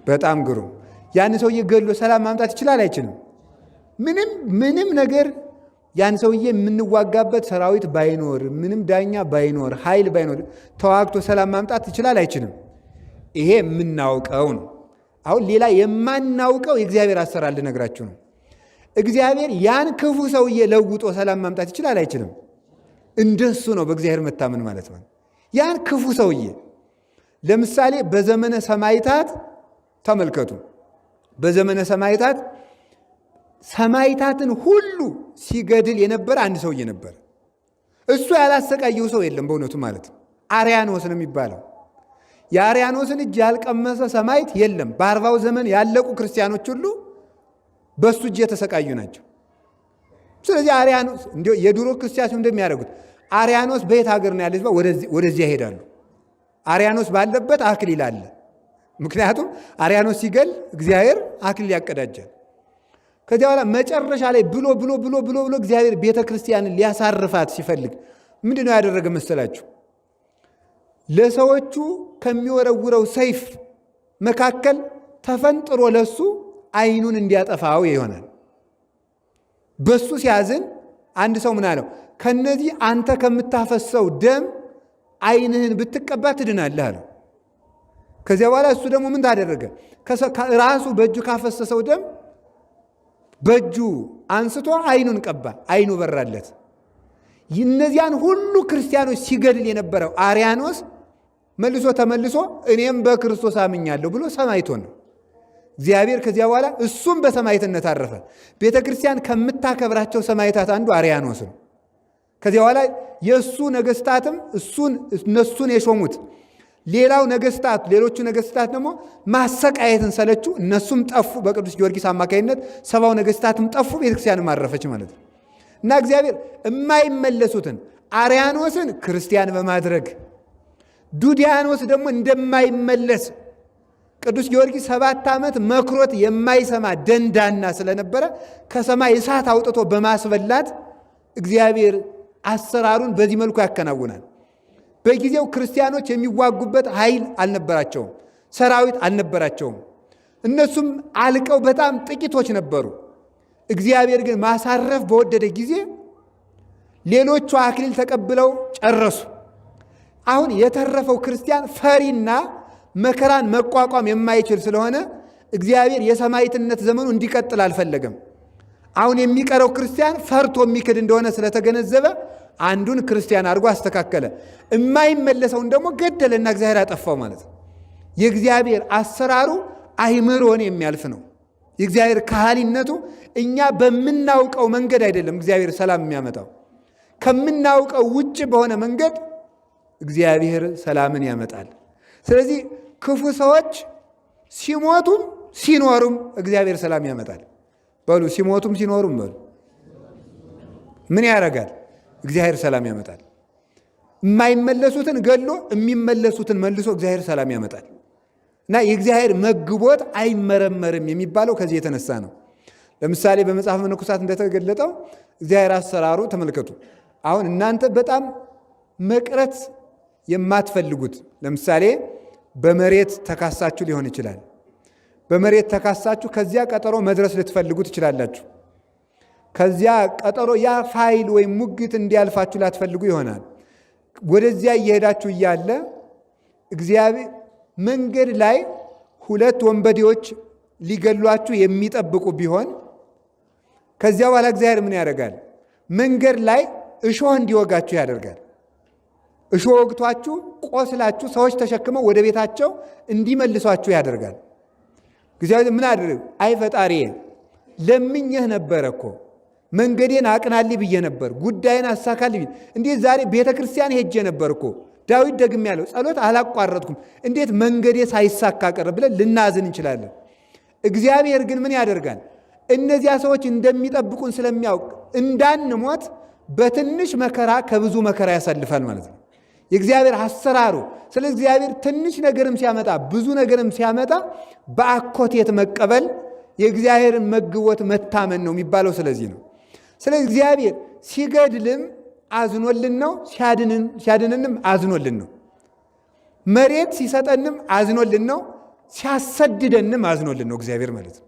A: በጣም ግሩም። ያንን ሰውዬ ገድሎ ሰላም ማምጣት ይችላል አይችልም? ምንም ምንም ነገር ያን ሰውዬ የምንዋጋበት ሰራዊት ባይኖር፣ ምንም ዳኛ ባይኖር፣ ኃይል ባይኖር ተዋግቶ ሰላም ማምጣት ይችላል አይችልም? ይሄ የምናውቀው ነው። አሁን ሌላ የማናውቀው የእግዚአብሔር አሰራር ልነግራችሁ ነው። እግዚአብሔር ያን ክፉ ሰውዬ ለውጦ ሰላም ማምጣት ይችላል አይችልም? እንደሱ ነው በእግዚአብሔር መታመን ማለት ነው። ያን ክፉ ሰውዬ ለምሳሌ በዘመነ ሰማዕታት ተመልከቱ። በዘመነ ሰማዕታት ሰማዕታትን ሁሉ ሲገድል የነበረ አንድ ሰውዬ ነበር። እሱ ያላሰቃየው ሰው የለም በእውነቱ ማለት ነው። አርያኖስ ነው የሚባለው። የአርያኖስን እጅ ያልቀመሰ ሰማዕት የለም። በ40ው ዘመን ያለቁ ክርስቲያኖች ሁሉ በእሱ እጅ የተሰቃዩ ናቸው። ስለዚህ አርያኖስ የድሮ ክርስቲያኖች እንደሚያደርጉት አርያኖስ በየት ሀገር ነው ያለ ወደዚያ ይሄዳሉ። አርያኖስ ባለበት አክሊል አለ። ምክንያቱም አርያኖስ ሲገል እግዚአብሔር አክሊል ያቀዳጃል። ከዚያ በኋላ መጨረሻ ላይ ብሎ ብሎ ብሎ ብሎ ብሎ እግዚአብሔር ቤተ ክርስቲያንን ሊያሳርፋት ሲፈልግ ምንድን ነው ያደረገ መሰላችሁ? ለሰዎቹ ከሚወረውረው ሰይፍ መካከል ተፈንጥሮ ለሱ ዓይኑን እንዲያጠፋው ይሆናል። በሱ ሲያዝን አንድ ሰው ምን አለው? ከነዚህ አንተ ከምታፈሰው ደም ዓይንህን ብትቀባ ትድናለህ አለው። ከዚያ በኋላ እሱ ደግሞ ምን ታደረገ? ራሱ በእጁ ካፈሰሰው ደም በእጁ አንስቶ ዓይኑን ቀባ፣ ዓይኑ በራለት። እነዚያን ሁሉ ክርስቲያኖች ሲገድል የነበረው አርያኖስ መልሶ ተመልሶ እኔም በክርስቶስ አምኛለሁ ብሎ ሰማዕት ሆነ። እግዚአብሔር ከዚያ በኋላ እሱም በሰማዕትነት አረፈ። ቤተ ክርስቲያን ከምታከብራቸው ሰማዕታት አንዱ አርያኖስ ነው። ከዚያ በኋላ የእሱ ነገስታትም እነሱን የሾሙት ሌላው ነገስታት ሌሎቹ ነገስታት ደግሞ ማሰቃየትን ሰለቹ፣ እነሱም ጠፉ። በቅዱስ ጊዮርጊስ አማካኝነት 70ው ነገስታትም ጠፉ፣ ቤተክርስቲያንም አረፈች ማለት ነው። እና እግዚአብሔር የማይመለሱትን አርያኖስን ክርስቲያን በማድረግ ዱዲያኖስ ደግሞ እንደማይመለስ ቅዱስ ጊዮርጊስ 7 ዓመት መክሮት የማይሰማ ደንዳና ስለነበረ ከሰማይ እሳት አውጥቶ በማስበላት እግዚአብሔር አሰራሩን በዚህ መልኩ ያከናውናል። በጊዜው ክርስቲያኖች የሚዋጉበት ኃይል አልነበራቸውም፣ ሰራዊት አልነበራቸውም። እነሱም አልቀው በጣም ጥቂቶች ነበሩ። እግዚአብሔር ግን ማሳረፍ በወደደ ጊዜ ሌሎቹ አክሊል ተቀብለው ጨረሱ። አሁን የተረፈው ክርስቲያን ፈሪና መከራን መቋቋም የማይችል ስለሆነ እግዚአብሔር የሰማዕትነት ዘመኑ እንዲቀጥል አልፈለገም። አሁን የሚቀረው ክርስቲያን ፈርቶ የሚክድ እንደሆነ ስለተገነዘበ አንዱን ክርስቲያን አድርጎ አስተካከለ። የማይመለሰውን ደግሞ ገደለና እግዚአብሔር አጠፋው ማለት ነው። የእግዚአብሔር አሰራሩ አይምሮን የሚያልፍ ነው። የእግዚአብሔር ካህሊነቱ እኛ በምናውቀው መንገድ አይደለም። እግዚአብሔር ሰላም የሚያመጣው ከምናውቀው ውጭ በሆነ መንገድ እግዚአብሔር ሰላምን ያመጣል። ስለዚህ ክፉ ሰዎች ሲሞቱም ሲኖሩም እግዚአብሔር ሰላም ያመጣል። በሉ ሲሞቱም ሲኖሩም በሉ ምን ያደርጋል? እግዚአብሔር ሰላም ያመጣል። የማይመለሱትን ገድሎ የሚመለሱትን መልሶ እግዚአብሔር ሰላም ያመጣል። እና የእግዚአብሔር መግቦት አይመረመርም የሚባለው ከዚህ የተነሳ ነው። ለምሳሌ በመጽሐፈ መነኮሳት እንደተገለጠው እግዚአብሔር አሰራሩ ተመልከቱ። አሁን እናንተ በጣም መቅረት የማትፈልጉት ለምሳሌ በመሬት ተካሳችሁ ሊሆን ይችላል። በመሬት ተካሳችሁ ከዚያ ቀጠሮ መድረስ ልትፈልጉ ትችላላችሁ። ከዚያ ቀጠሮ ያ ፋይል ወይም ሙግት እንዲያልፋችሁ ላትፈልጉ ይሆናል። ወደዚያ እየሄዳችሁ እያለ እግዚአብሔር መንገድ ላይ ሁለት ወንበዴዎች ሊገሏችሁ የሚጠብቁ ቢሆን ከዚያ በኋላ እግዚአብሔር ምን ያደርጋል? መንገድ ላይ እሾህ እንዲወጋችሁ ያደርጋል። እሾህ ወግቷችሁ ቆስላችሁ ሰዎች ተሸክመው ወደ ቤታቸው እንዲመልሷችሁ ያደርጋል። እግዚአብሔር ምን አድርግ? አይ ፈጣሪዬ ለምኜህ ነበረ እኮ መንገዴን አቅናልኝ ብዬ ነበር፣ ጉዳይን አሳካልኝ ብዬ፣ እንዴት ዛሬ ቤተ ክርስቲያን ሄጄ ነበር እኮ ዳዊት ደግሜ ያለው ጸሎት አላቋረጥኩም፣ እንዴት መንገዴ ሳይሳካ ቀረ ብለን ልናዝን እንችላለን። እግዚአብሔር ግን ምን ያደርጋል? እነዚያ ሰዎች እንደሚጠብቁን ስለሚያውቅ እንዳንሞት በትንሽ መከራ ከብዙ መከራ ያሳልፋል ማለት ነው። የእግዚአብሔር አሰራሩ። ስለ እግዚአብሔር ትንሽ ነገርም ሲያመጣ ብዙ ነገርም ሲያመጣ በአኮቴት መቀበል የእግዚአብሔርን መግቦት መታመን ነው የሚባለው። ስለዚህ ነው። ስለዚህ እግዚአብሔር ሲገድልም አዝኖልን ነው፣ ሲያድንንም አዝኖልን ነው። መሬት ሲሰጠንም አዝኖልን ነው፣ ሲያሰድደንም አዝኖልን ነው እግዚአብሔር ማለት ነው።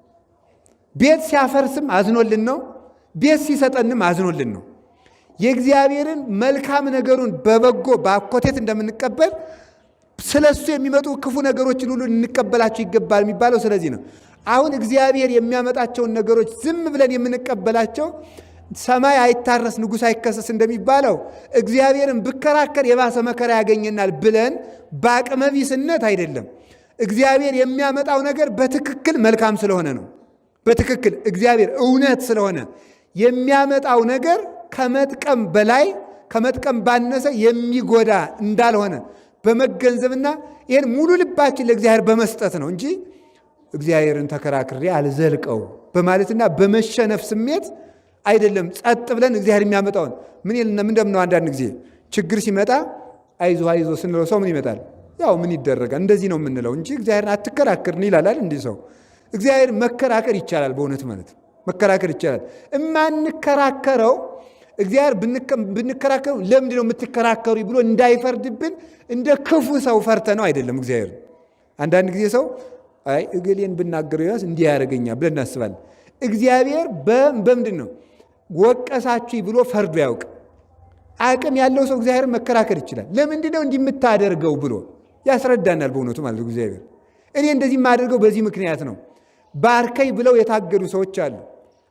A: ቤት ሲያፈርስም አዝኖልን ነው፣ ቤት ሲሰጠንም አዝኖልን ነው። የእግዚአብሔርን መልካም ነገሩን በበጎ በአኮቴት እንደምንቀበል ስለ እሱ የሚመጡ ክፉ ነገሮችን ሁሉ እንቀበላቸው ይገባል የሚባለው ስለዚህ ነው። አሁን እግዚአብሔር የሚያመጣቸውን ነገሮች ዝም ብለን የምንቀበላቸው ሰማይ አይታረስ ንጉሥ አይከሰስ እንደሚባለው እግዚአብሔርን ብከራከር የባሰ መከራ ያገኘናል ብለን በአቅመቢስነት አይደለም። እግዚአብሔር የሚያመጣው ነገር በትክክል መልካም ስለሆነ ነው። በትክክል እግዚአብሔር እውነት ስለሆነ የሚያመጣው ነገር ከመጥቀም በላይ ከመጥቀም ባነሰ የሚጎዳ እንዳልሆነ በመገንዘብና ይህን ሙሉ ልባችን ለእግዚአብሔር በመስጠት ነው እንጂ እግዚአብሔርን ተከራክሬ አልዘልቀው በማለትና በመሸነፍ ስሜት አይደለም። ጸጥ ብለን እግዚአብሔር የሚያመጣውን ምን ይልና ምንድነው አንዳንድ ጊዜ ችግር ሲመጣ አይዞ አይዞ ስንለው ሰው ምን ይመጣል? ያው ምን ይደረጋል እንደዚህ ነው የምንለው እንጂ እግዚአብሔርን አትከራከርን ይላል አይደል? እንዲህ ሰው እግዚአብሔር መከራከር ይቻላል፣ በእውነት ማለት መከራከር ይቻላል። እማንከራከረው እግዚአብሔር ብንከራከሩ ለምንድን ነው የምትከራከሩ ብሎ እንዳይፈርድብን እንደ ክፉ ሰው ፈርተ ነው አይደለም። እግዚአብሔር አንዳንድ ጊዜ ሰው አይ እገሌን ብናገረው ያስ እንዲህ ያደርገኛል ብለን እናስባለን። እግዚአብሔር በምንድን ነው ወቀሳችሁ ብሎ ፈርዶ ያውቅ። አቅም ያለው ሰው እግዚአብሔር መከራከር ይችላል። ለምንድን ነው እንዲህ የምታደርገው ብሎ ያስረዳናል። በእውነቱ ማለት እግዚአብሔር እኔ እንደዚህ የማደርገው በዚህ ምክንያት ነው። ባርከኝ ብለው የታገዱ ሰዎች አሉ።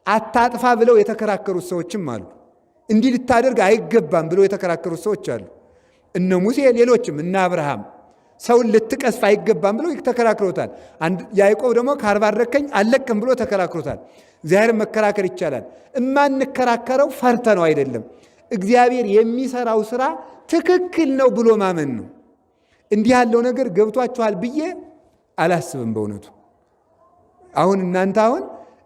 A: አታጥፋ ብለው የተከራከሩት ሰዎችም አሉ። እንዲህ ልታደርግ አይገባም ብለው የተከራከሩት ሰዎች አሉ። እነ ሙሴ፣ ሌሎችም እነ አብርሃም ሰውን ልትቀስፍ አይገባም ብለው ተከራክሮታል። ያዕቆብ ደግሞ ካልባረከኝ አልለቅም ብሎ ተከራክሮታል። እግዚአብሔር መከራከር ይቻላል። እማንከራከረው ፈርተ ነው አይደለም። እግዚአብሔር የሚሰራው ስራ ትክክል ነው ብሎ ማመን ነው። እንዲህ ያለው ነገር ገብቷችኋል ብዬ አላስብም በእውነቱ። አሁን እናንተ አሁን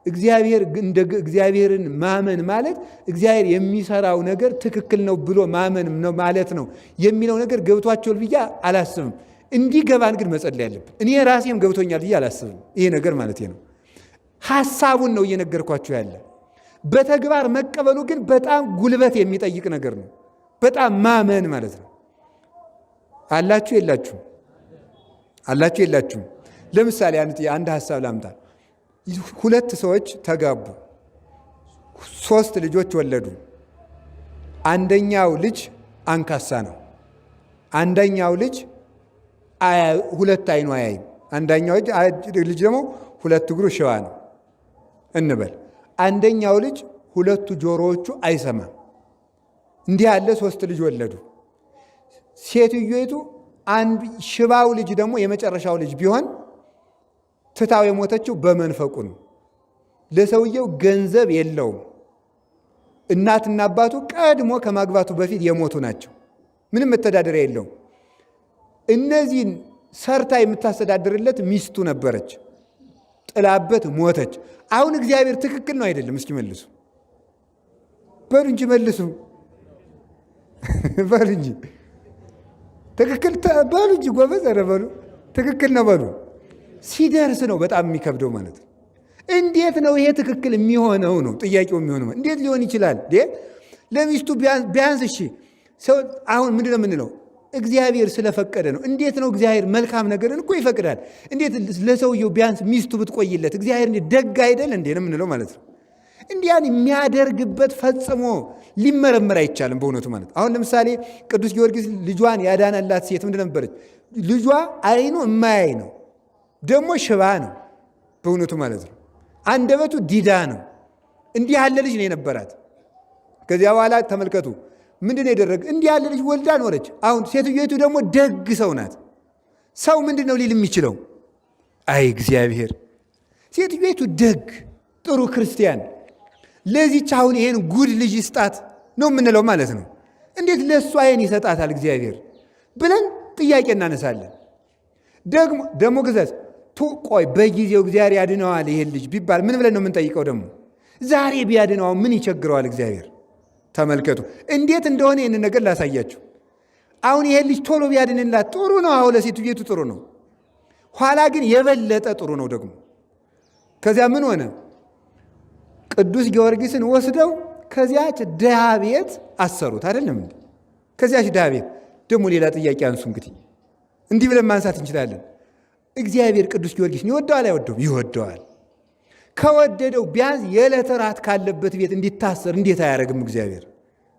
A: እግዚአብሔር እንደ እግዚአብሔርን ማመን ማለት እግዚአብሔር የሚሰራው ነገር ትክክል ነው ብሎ ማመን ነው ማለት ነው የሚለው ነገር ገብቷቸዋል ብዬ አላስብም። እንዲገባን ግን መጸለይ ያለብን። እኔ ራሴም ገብቶኛል ብዬ አላስብም። ይሄ ነገር ማለት ነው። ሐሳቡን ነው እየነገርኳችሁ ያለ። በተግባር መቀበሉ ግን በጣም ጉልበት የሚጠይቅ ነገር ነው። በጣም ማመን ማለት ነው። አላችሁ የላችሁም? አላችሁ የላችሁም? ለምሳሌ አንድ ሐሳብ ላምጣ። ሁለት ሰዎች ተጋቡ፣ ሶስት ልጆች ወለዱ። አንደኛው ልጅ አንካሳ ነው። አንደኛው ልጅ ሁለት አይኑ አያይም። አንደኛው ልጅ ደግሞ ሁለት እግሩ ሽባ ነው እንበል። አንደኛው ልጅ ሁለቱ ጆሮዎቹ አይሰማም። እንዲህ ያለ ሶስት ልጅ ወለዱ። ሴትዮይቱ አንድ ሽባው ልጅ ደግሞ የመጨረሻው ልጅ ቢሆን ትታው የሞተችው በመንፈቁ ነው። ለሰውየው ገንዘብ የለውም። እናትና አባቱ ቀድሞ ከማግባቱ በፊት የሞቱ ናቸው። ምንም መተዳደሪያ የለውም። እነዚህን ሰርታ የምታስተዳድርለት ሚስቱ ነበረች። ጥላበት ሞተች። አሁን እግዚአብሔር ትክክል ነው አይደለም? እስኪ መልሱ። በሉ እንጂ መልሱ። በሉ እንጂ ትክክል በሉ እንጂ ጎበዝ፣ ኧረ በሉ ትክክል ነው በሉ። ሲደርስ ነው በጣም የሚከብደው ማለት ነው። እንዴት ነው ይሄ ትክክል የሚሆነው ነው ጥያቄው የሚሆነው። እንዴት ሊሆን ይችላል? ለሚስቱ ቢያንስ እሺ ሰው አሁን ምንድን ነው የምንለው? እግዚአብሔር ስለፈቀደ ነው። እንዴት ነው እግዚአብሔር መልካም ነገርን እኮ ይፈቅዳል። እንዴት ለሰውየው ቢያንስ ሚስቱ ብትቆይለት እግዚአብሔር እንዴት ደግ አይደል እንዴ ነው የምንለው ማለት ነው። እንዲያን የሚያደርግበት ፈጽሞ ሊመረመር አይቻልም። በእውነቱ ማለት አሁን ለምሳሌ ቅዱስ ጊዮርጊስ ልጇን ያዳነላት ሴት ምንድን ነበረች? ልጇ አይኑ እማያይ ነው፣ ደግሞ ሽባ ነው። በእውነቱ ማለት ነው። አንደበቱ ዲዳ ነው። እንዲህ ያለ ልጅ ነው የነበራት። ከዚያ በኋላ ተመልከቱ ምንድን ነው የደረገ? እንዲህ ያለ ልጅ ወልዳ ኖረች። አሁን ሴትዮቱ ደግሞ ደግ ሰው ናት። ሰው ምንድን ነው ሊል የሚችለው? አይ እግዚአብሔር፣ ሴትዮቱ ደግ ጥሩ ክርስቲያን፣ ለዚች አሁን ይሄን ጉድ ልጅ ይስጣት ነው የምንለው ማለት ነው። እንዴት ለእሷ ይሄን ይሰጣታል እግዚአብሔር ብለን ጥያቄ እናነሳለን። ደግሞ ደግሞ ግዛት ቆይ በጊዜው እግዚአብሔር ያድነዋል ይሄን ልጅ ቢባል ምን ብለን ነው የምንጠይቀው? ደግሞ ዛሬ ቢያድነዋል ምን ይቸግረዋል እግዚአብሔር? ተመልከቱ እንዴት እንደሆነ ይህንን ነገር ላሳያችሁ። አሁን ይሄን ልጅ ቶሎ ቢያድንላት ጥሩ ነው። አሁን ለሴትዮቱ ጥሩ ነው። ኋላ ግን የበለጠ ጥሩ ነው ደግሞ። ከዚያ ምን ሆነ? ቅዱስ ጊዮርጊስን ወስደው ከዚያች ድሃ ቤት አሰሩት። አይደለም እንዴ? ከዚያች ድሃ ቤት ደግሞ ሌላ ጥያቄ አንሱ። እንግዲህ እንዲህ ብለን ማንሳት እንችላለን። እግዚአብሔር ቅዱስ ጊዮርጊስን ይወደዋል አይወደውም? ይወደዋል። ከወደደው ቢያንስ የዕለት ራት ካለበት ቤት እንዲታሰር እንዴት አያደርግም እግዚአብሔር?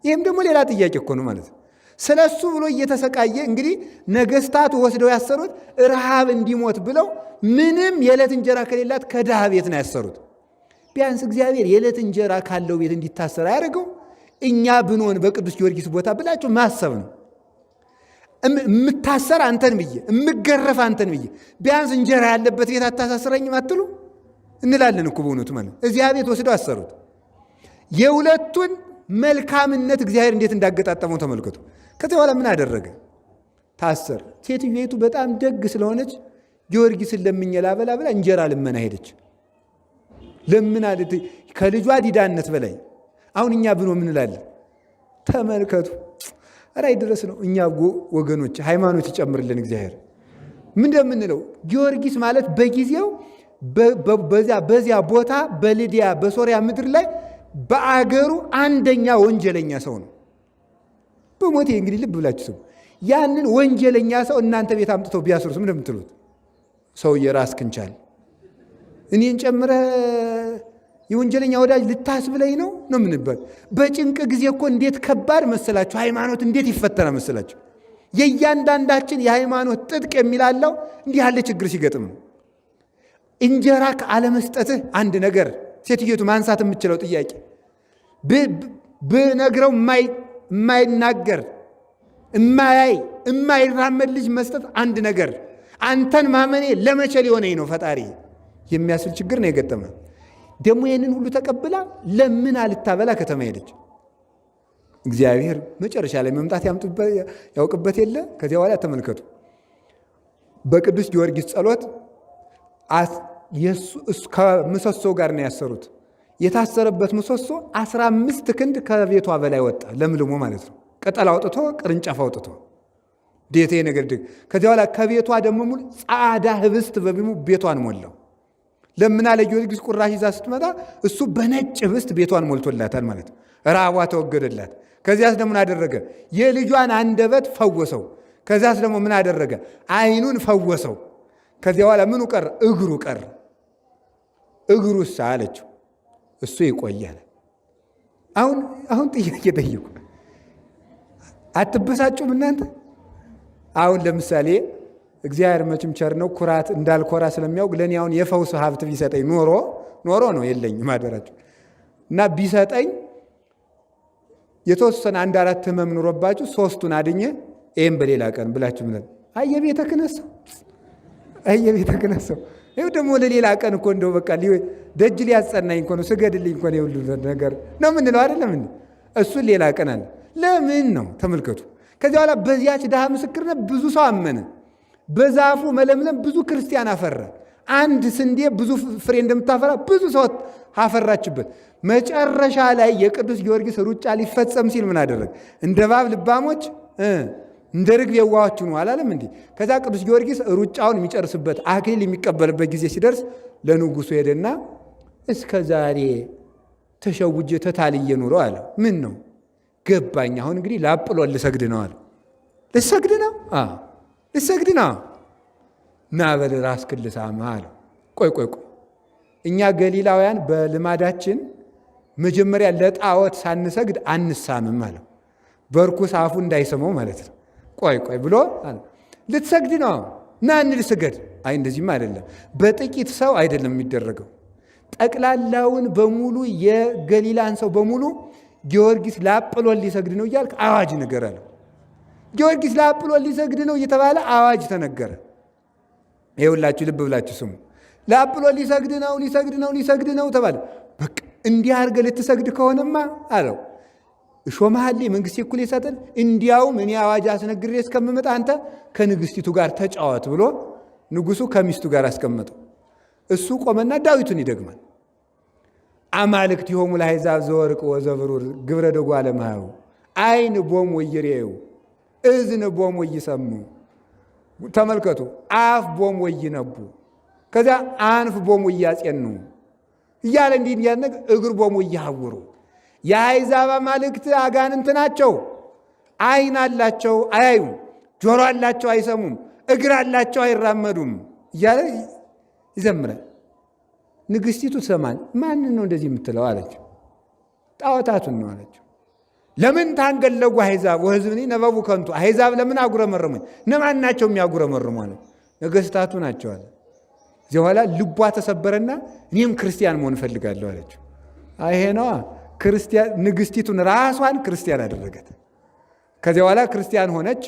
A: ይህም ደግሞ ሌላ ጥያቄ እኮ ነው ማለት ነው። ስለ እሱ ብሎ እየተሰቃየ እንግዲህ ነገስታቱ ወስደው ያሰሩት ረሃብ እንዲሞት ብለው ምንም የዕለት እንጀራ ከሌላት ከድሃ ቤት ነው ያሰሩት። ቢያንስ እግዚአብሔር የዕለት እንጀራ ካለው ቤት እንዲታሰር አያደርገው? እኛ ብንሆን በቅዱስ ጊዮርጊስ ቦታ ብላችሁ ማሰብ ነው። የምታሰር አንተን ብዬ የምገረፍ አንተን ብዬ ቢያንስ እንጀራ ያለበት ቤት አታሳስረኝም አትሉ እንላለን እኮ በእውነቱ ማለት። እዚያ ቤት ወስደው አሰሩት። የሁለቱን መልካምነት እግዚአብሔር እንዴት እንዳገጣጠመው ተመልከቱ። ከዚያ በኋላ ምን አደረገ? ታሰር። ሴትዮይቱ በጣም ደግ ስለሆነች ጊዮርጊስን ለምኜ ላበላ ብላ እንጀራ ልመና ሄደች። ለምና ከልጇ ዲዳነት በላይ አሁን እኛ ብኖ ምን እንላለን? ተመልከቱ። ራይ ድረስ ነው። እኛ ወገኖች ሃይማኖት ይጨምርልን እግዚአብሔር። ምን እንደምንለው ጊዮርጊስ ማለት በጊዜው በዚያ ቦታ በልዲያ በሶሪያ ምድር ላይ በአገሩ አንደኛ ወንጀለኛ ሰው ነው። በሞቴ እንግዲህ ልብ ብላችሁ ስሙ። ያንን ወንጀለኛ ሰው እናንተ ቤት አምጥተው ቢያስሩት ምን እንደምትሉት? ሰውዬ ራስህን ቻል፣ እኔን ጨምረህ የወንጀለኛ ወዳጅ ልታስብለኝ ነው ነው የምንባል። በጭንቅ ጊዜ እኮ እንዴት ከባድ መሰላችሁ! ሃይማኖት እንዴት ይፈተና መሰላችሁ! የእያንዳንዳችን የሃይማኖት ጥጥቅ የሚላለው እንዲህ ያለ ችግር ሲገጥም ነው። እንጀራ ከአለመስጠትህ አንድ ነገር ሴትዮቱ ማንሳት የምችለው ጥያቄ ብነግረው የማይናገር እማያይ እማይራመድ ልጅ መስጠት አንድ ነገር፣ አንተን ማመኔ ለመቼ ሊሆነኝ ነው ፈጣሪ የሚያስብል ችግር ነው የገጠመ። ደግሞ ይህንን ሁሉ ተቀብላ ለምን አልታበላ ከተማ ሄደች። እግዚአብሔር መጨረሻ ላይ መምጣት ያውቅበት የለ። ከዚያ በኋላ ተመልከቱ በቅዱስ ጊዮርጊስ ጸሎት ከምሰሶ ጋር ነው ያሰሩት። የታሰረበት ምሰሶ 15 ክንድ ከቤቷ በላይ ወጣ፣ ለምልሞ ማለት ነው። ቅጠል አውጥቶ ቅርንጫፍ አውጥቶ ዴቴ ነገር ድግ። ከዚያ በኋላ ከቤቷ ደግሞ ሙሉ ጻዳ ህብስት በቢሙ ቤቷን ሞላው። ለምና ለጊዮርጊስ ቁራሽ ይዛ ስትመጣ እሱ በነጭ ህብስት ቤቷን ሞልቶላታል ማለት ነው። ራቧ ተወገደላት። ከዚያስ ደግሞ ምን አደረገ? የልጇን አንደበት ፈወሰው። ከዚያስ ደግሞ ምን አደረገ? አይኑን ፈወሰው። ከዚያ በኋላ ምኑ ቀረ? እግሩ ቀረ። እግሩሳ አለችው፣ እሱ ይቆያል። አሁን አሁን ጥያቄ ጠይቁ። አትበሳጩም እናንተ? አሁን ለምሳሌ እግዚአብሔር መቼም ቸር ነው፣ ኩራት እንዳልኮራ ስለሚያውቅ ለእኔ አሁን የፈውስ ሀብት ቢሰጠኝ ኖሮ ኖሮ ነው የለኝም አደራችሁ እና ቢሰጠኝ የተወሰነ አንድ አራት ህመም ኑሮባችሁ ሶስቱን አድኜ ይህም በሌላ ቀን ብላችሁ ምን አይ የቤተ ክህነት ሰው አይ የቤተ ክህነት ሰው ይኸው ደግሞ ለሌላ ቀን እኮ እንደው በቃ ደጅ ሊያጸናኝ እኮ ነው ስገድልኝ እኮ ነው የሁሉ ነገር ነው የምንለው አይደለም እንዴ? እሱን ሌላ ቀን አለ። ለምን ነው ተመልከቱ። ከዚያ በኋላ በዚያች ድሃ ምስክርነት ብዙ ሰው አመነ። በዛፉ መለምለም ብዙ ክርስቲያን አፈራ። አንድ ስንዴ ብዙ ፍሬ እንደምታፈራ ብዙ ሰው አፈራችበት። መጨረሻ ላይ የቅዱስ ጊዮርጊስ ሩጫ ሊፈጸም ሲል ምን አደረግ? እንደ እባብ ልባሞች እንደ ርግብ የዋሆች ሁኑ አላለም እንዴ? ከዛ ቅዱስ ጊዮርጊስ ሩጫውን የሚጨርስበት አክሊል የሚቀበልበት ጊዜ ሲደርስ ለንጉሱ ሄደና እስከ ዛሬ ተሸውጄ ተታልዬ ኑሮ አለ። ምን ነው ገባኝ። አሁን እንግዲህ ላጵሎ ልሰግድ ነው አለ። ልሰግድ ነው? አዎ ልሰግድ ነው። ና በል ራስህን ልሳምህ አለው። ቆይ ቆይ ቆይ፣ እኛ ገሊላውያን በልማዳችን መጀመሪያ ለጣዖት ሳንሰግድ አንሳምም አለው። በርኩስ አፉ እንዳይሰማው ማለት ነው። ቆይ ቆይ ብሎ ልትሰግድ ነው ና እንል ስገድ። አይ እንደዚህም አይደለም፣ በጥቂት ሰው አይደለም የሚደረገው። ጠቅላላውን በሙሉ የገሊላን ሰው በሙሉ ጊዮርጊስ ለአጵሎን ሊሰግድ ነው እያልክ አዋጅ ነገር አለው። ጊዮርጊስ ለአጵሎን ሊሰግድ ነው እየተባለ አዋጅ ተነገረ። ይኸውላችሁ ልብ ብላችሁ ስሙ። ለአጵሎን ሊሰግድ ነው ሊሰግድ ነው ሊሰግድ ነው ተባለ። በቃ እንዲህ አድርገህ ልትሰግድ ከሆነማ አለው እሾመሃሌ መንግስቴ እኩል ይሰጥን፣ እንዲያውም እኔ አዋጅ አስነግሬ እስከምመጣ አንተ ከንግስቲቱ ጋር ተጫወት ብሎ ንጉሱ ከሚስቱ ጋር አስቀመጠው። እሱ ቆመና ዳዊቱን ይደግማል። አማልክቲሆሙ ለአሕዛብ ዘወርቅ ወዘብሩር ግብረ ደጓለ እመሕያው ዓይን ቦሙ ወኢይሬዩ እዝን ቦሙ ወኢይሰምዑ። ተመልከቱ፣ አፍ ቦሙ ወኢይነቡ፣ ከዚያ አንፍ ቦሙ ወኢያጼኑ እያለ እንዲህ እንዲያነግ እግር ቦሙ ወኢይሐውሩ። የአሕዛብ አማልክት አጋንንት ናቸው። ዓይን አላቸው አያዩም፣ ጆሮ አላቸው አይሰሙም፣ እግር አላቸው አይራመዱም እያለ ይዘምራል። ንግስቲቱ ትሰማል። ማንን ነው እንደዚህ የምትለው አለችው። ጣዖታቱን ነው አለችው። ለምን ታንገለጉ አሕዛብ ወሕዝብኒ ነበቡ ከንቱ። አሕዛብ ለምን አጉረመረሙኝ? እነማን ናቸው የሚያጉረመርሙ አለ። ነገስታቱ ናቸው አለ። እዚያ በኋላ ልቧ ተሰበረና እኔም ክርስቲያን መሆን እፈልጋለሁ አለችው። ይሄ ነዋ ክርስቲያን። ንግስቲቱን ራሷን ክርስቲያን አደረገት። ከዚያ በኋላ ክርስቲያን ሆነች።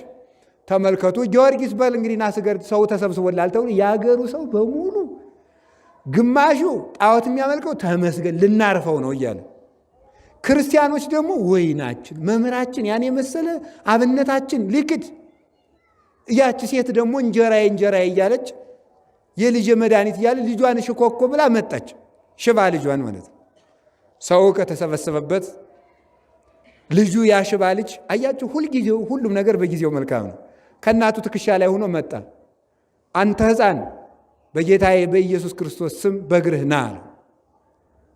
A: ተመልከቱ፣ ጊዮርጊስ በል እንግዲህ ና ስገድ፣ ሰው ተሰብስቦላል ተብሎ የአገሩ ሰው በሙሉ ግማሹ ጣዖት የሚያመልከው ተመስገን ልናርፈው ነው እያለ፣ ክርስቲያኖች ደግሞ ወይናችን መምህራችን ያን የመሰለ አብነታችን ሊክድ፣ ያች ሴት ደግሞ እንጀራዬ እንጀራዬ እያለች የልጅ መድኃኒት እያለ ልጇን ሽኮኮ ብላ መጣች። ሽባ ልጇን ማለት ነው። ሰው ከተሰበሰበበት ልጁ ያ ሽባ ልጅ አያችሁ፣ ሁልጊዜው ሁሉም ነገር በጊዜው መልካም ነው። ከእናቱ ትከሻ ላይ ሆኖ መጣ። አንተ ሕፃን በጌታዬ በኢየሱስ ክርስቶስ ስም በእግርህ ና አለው።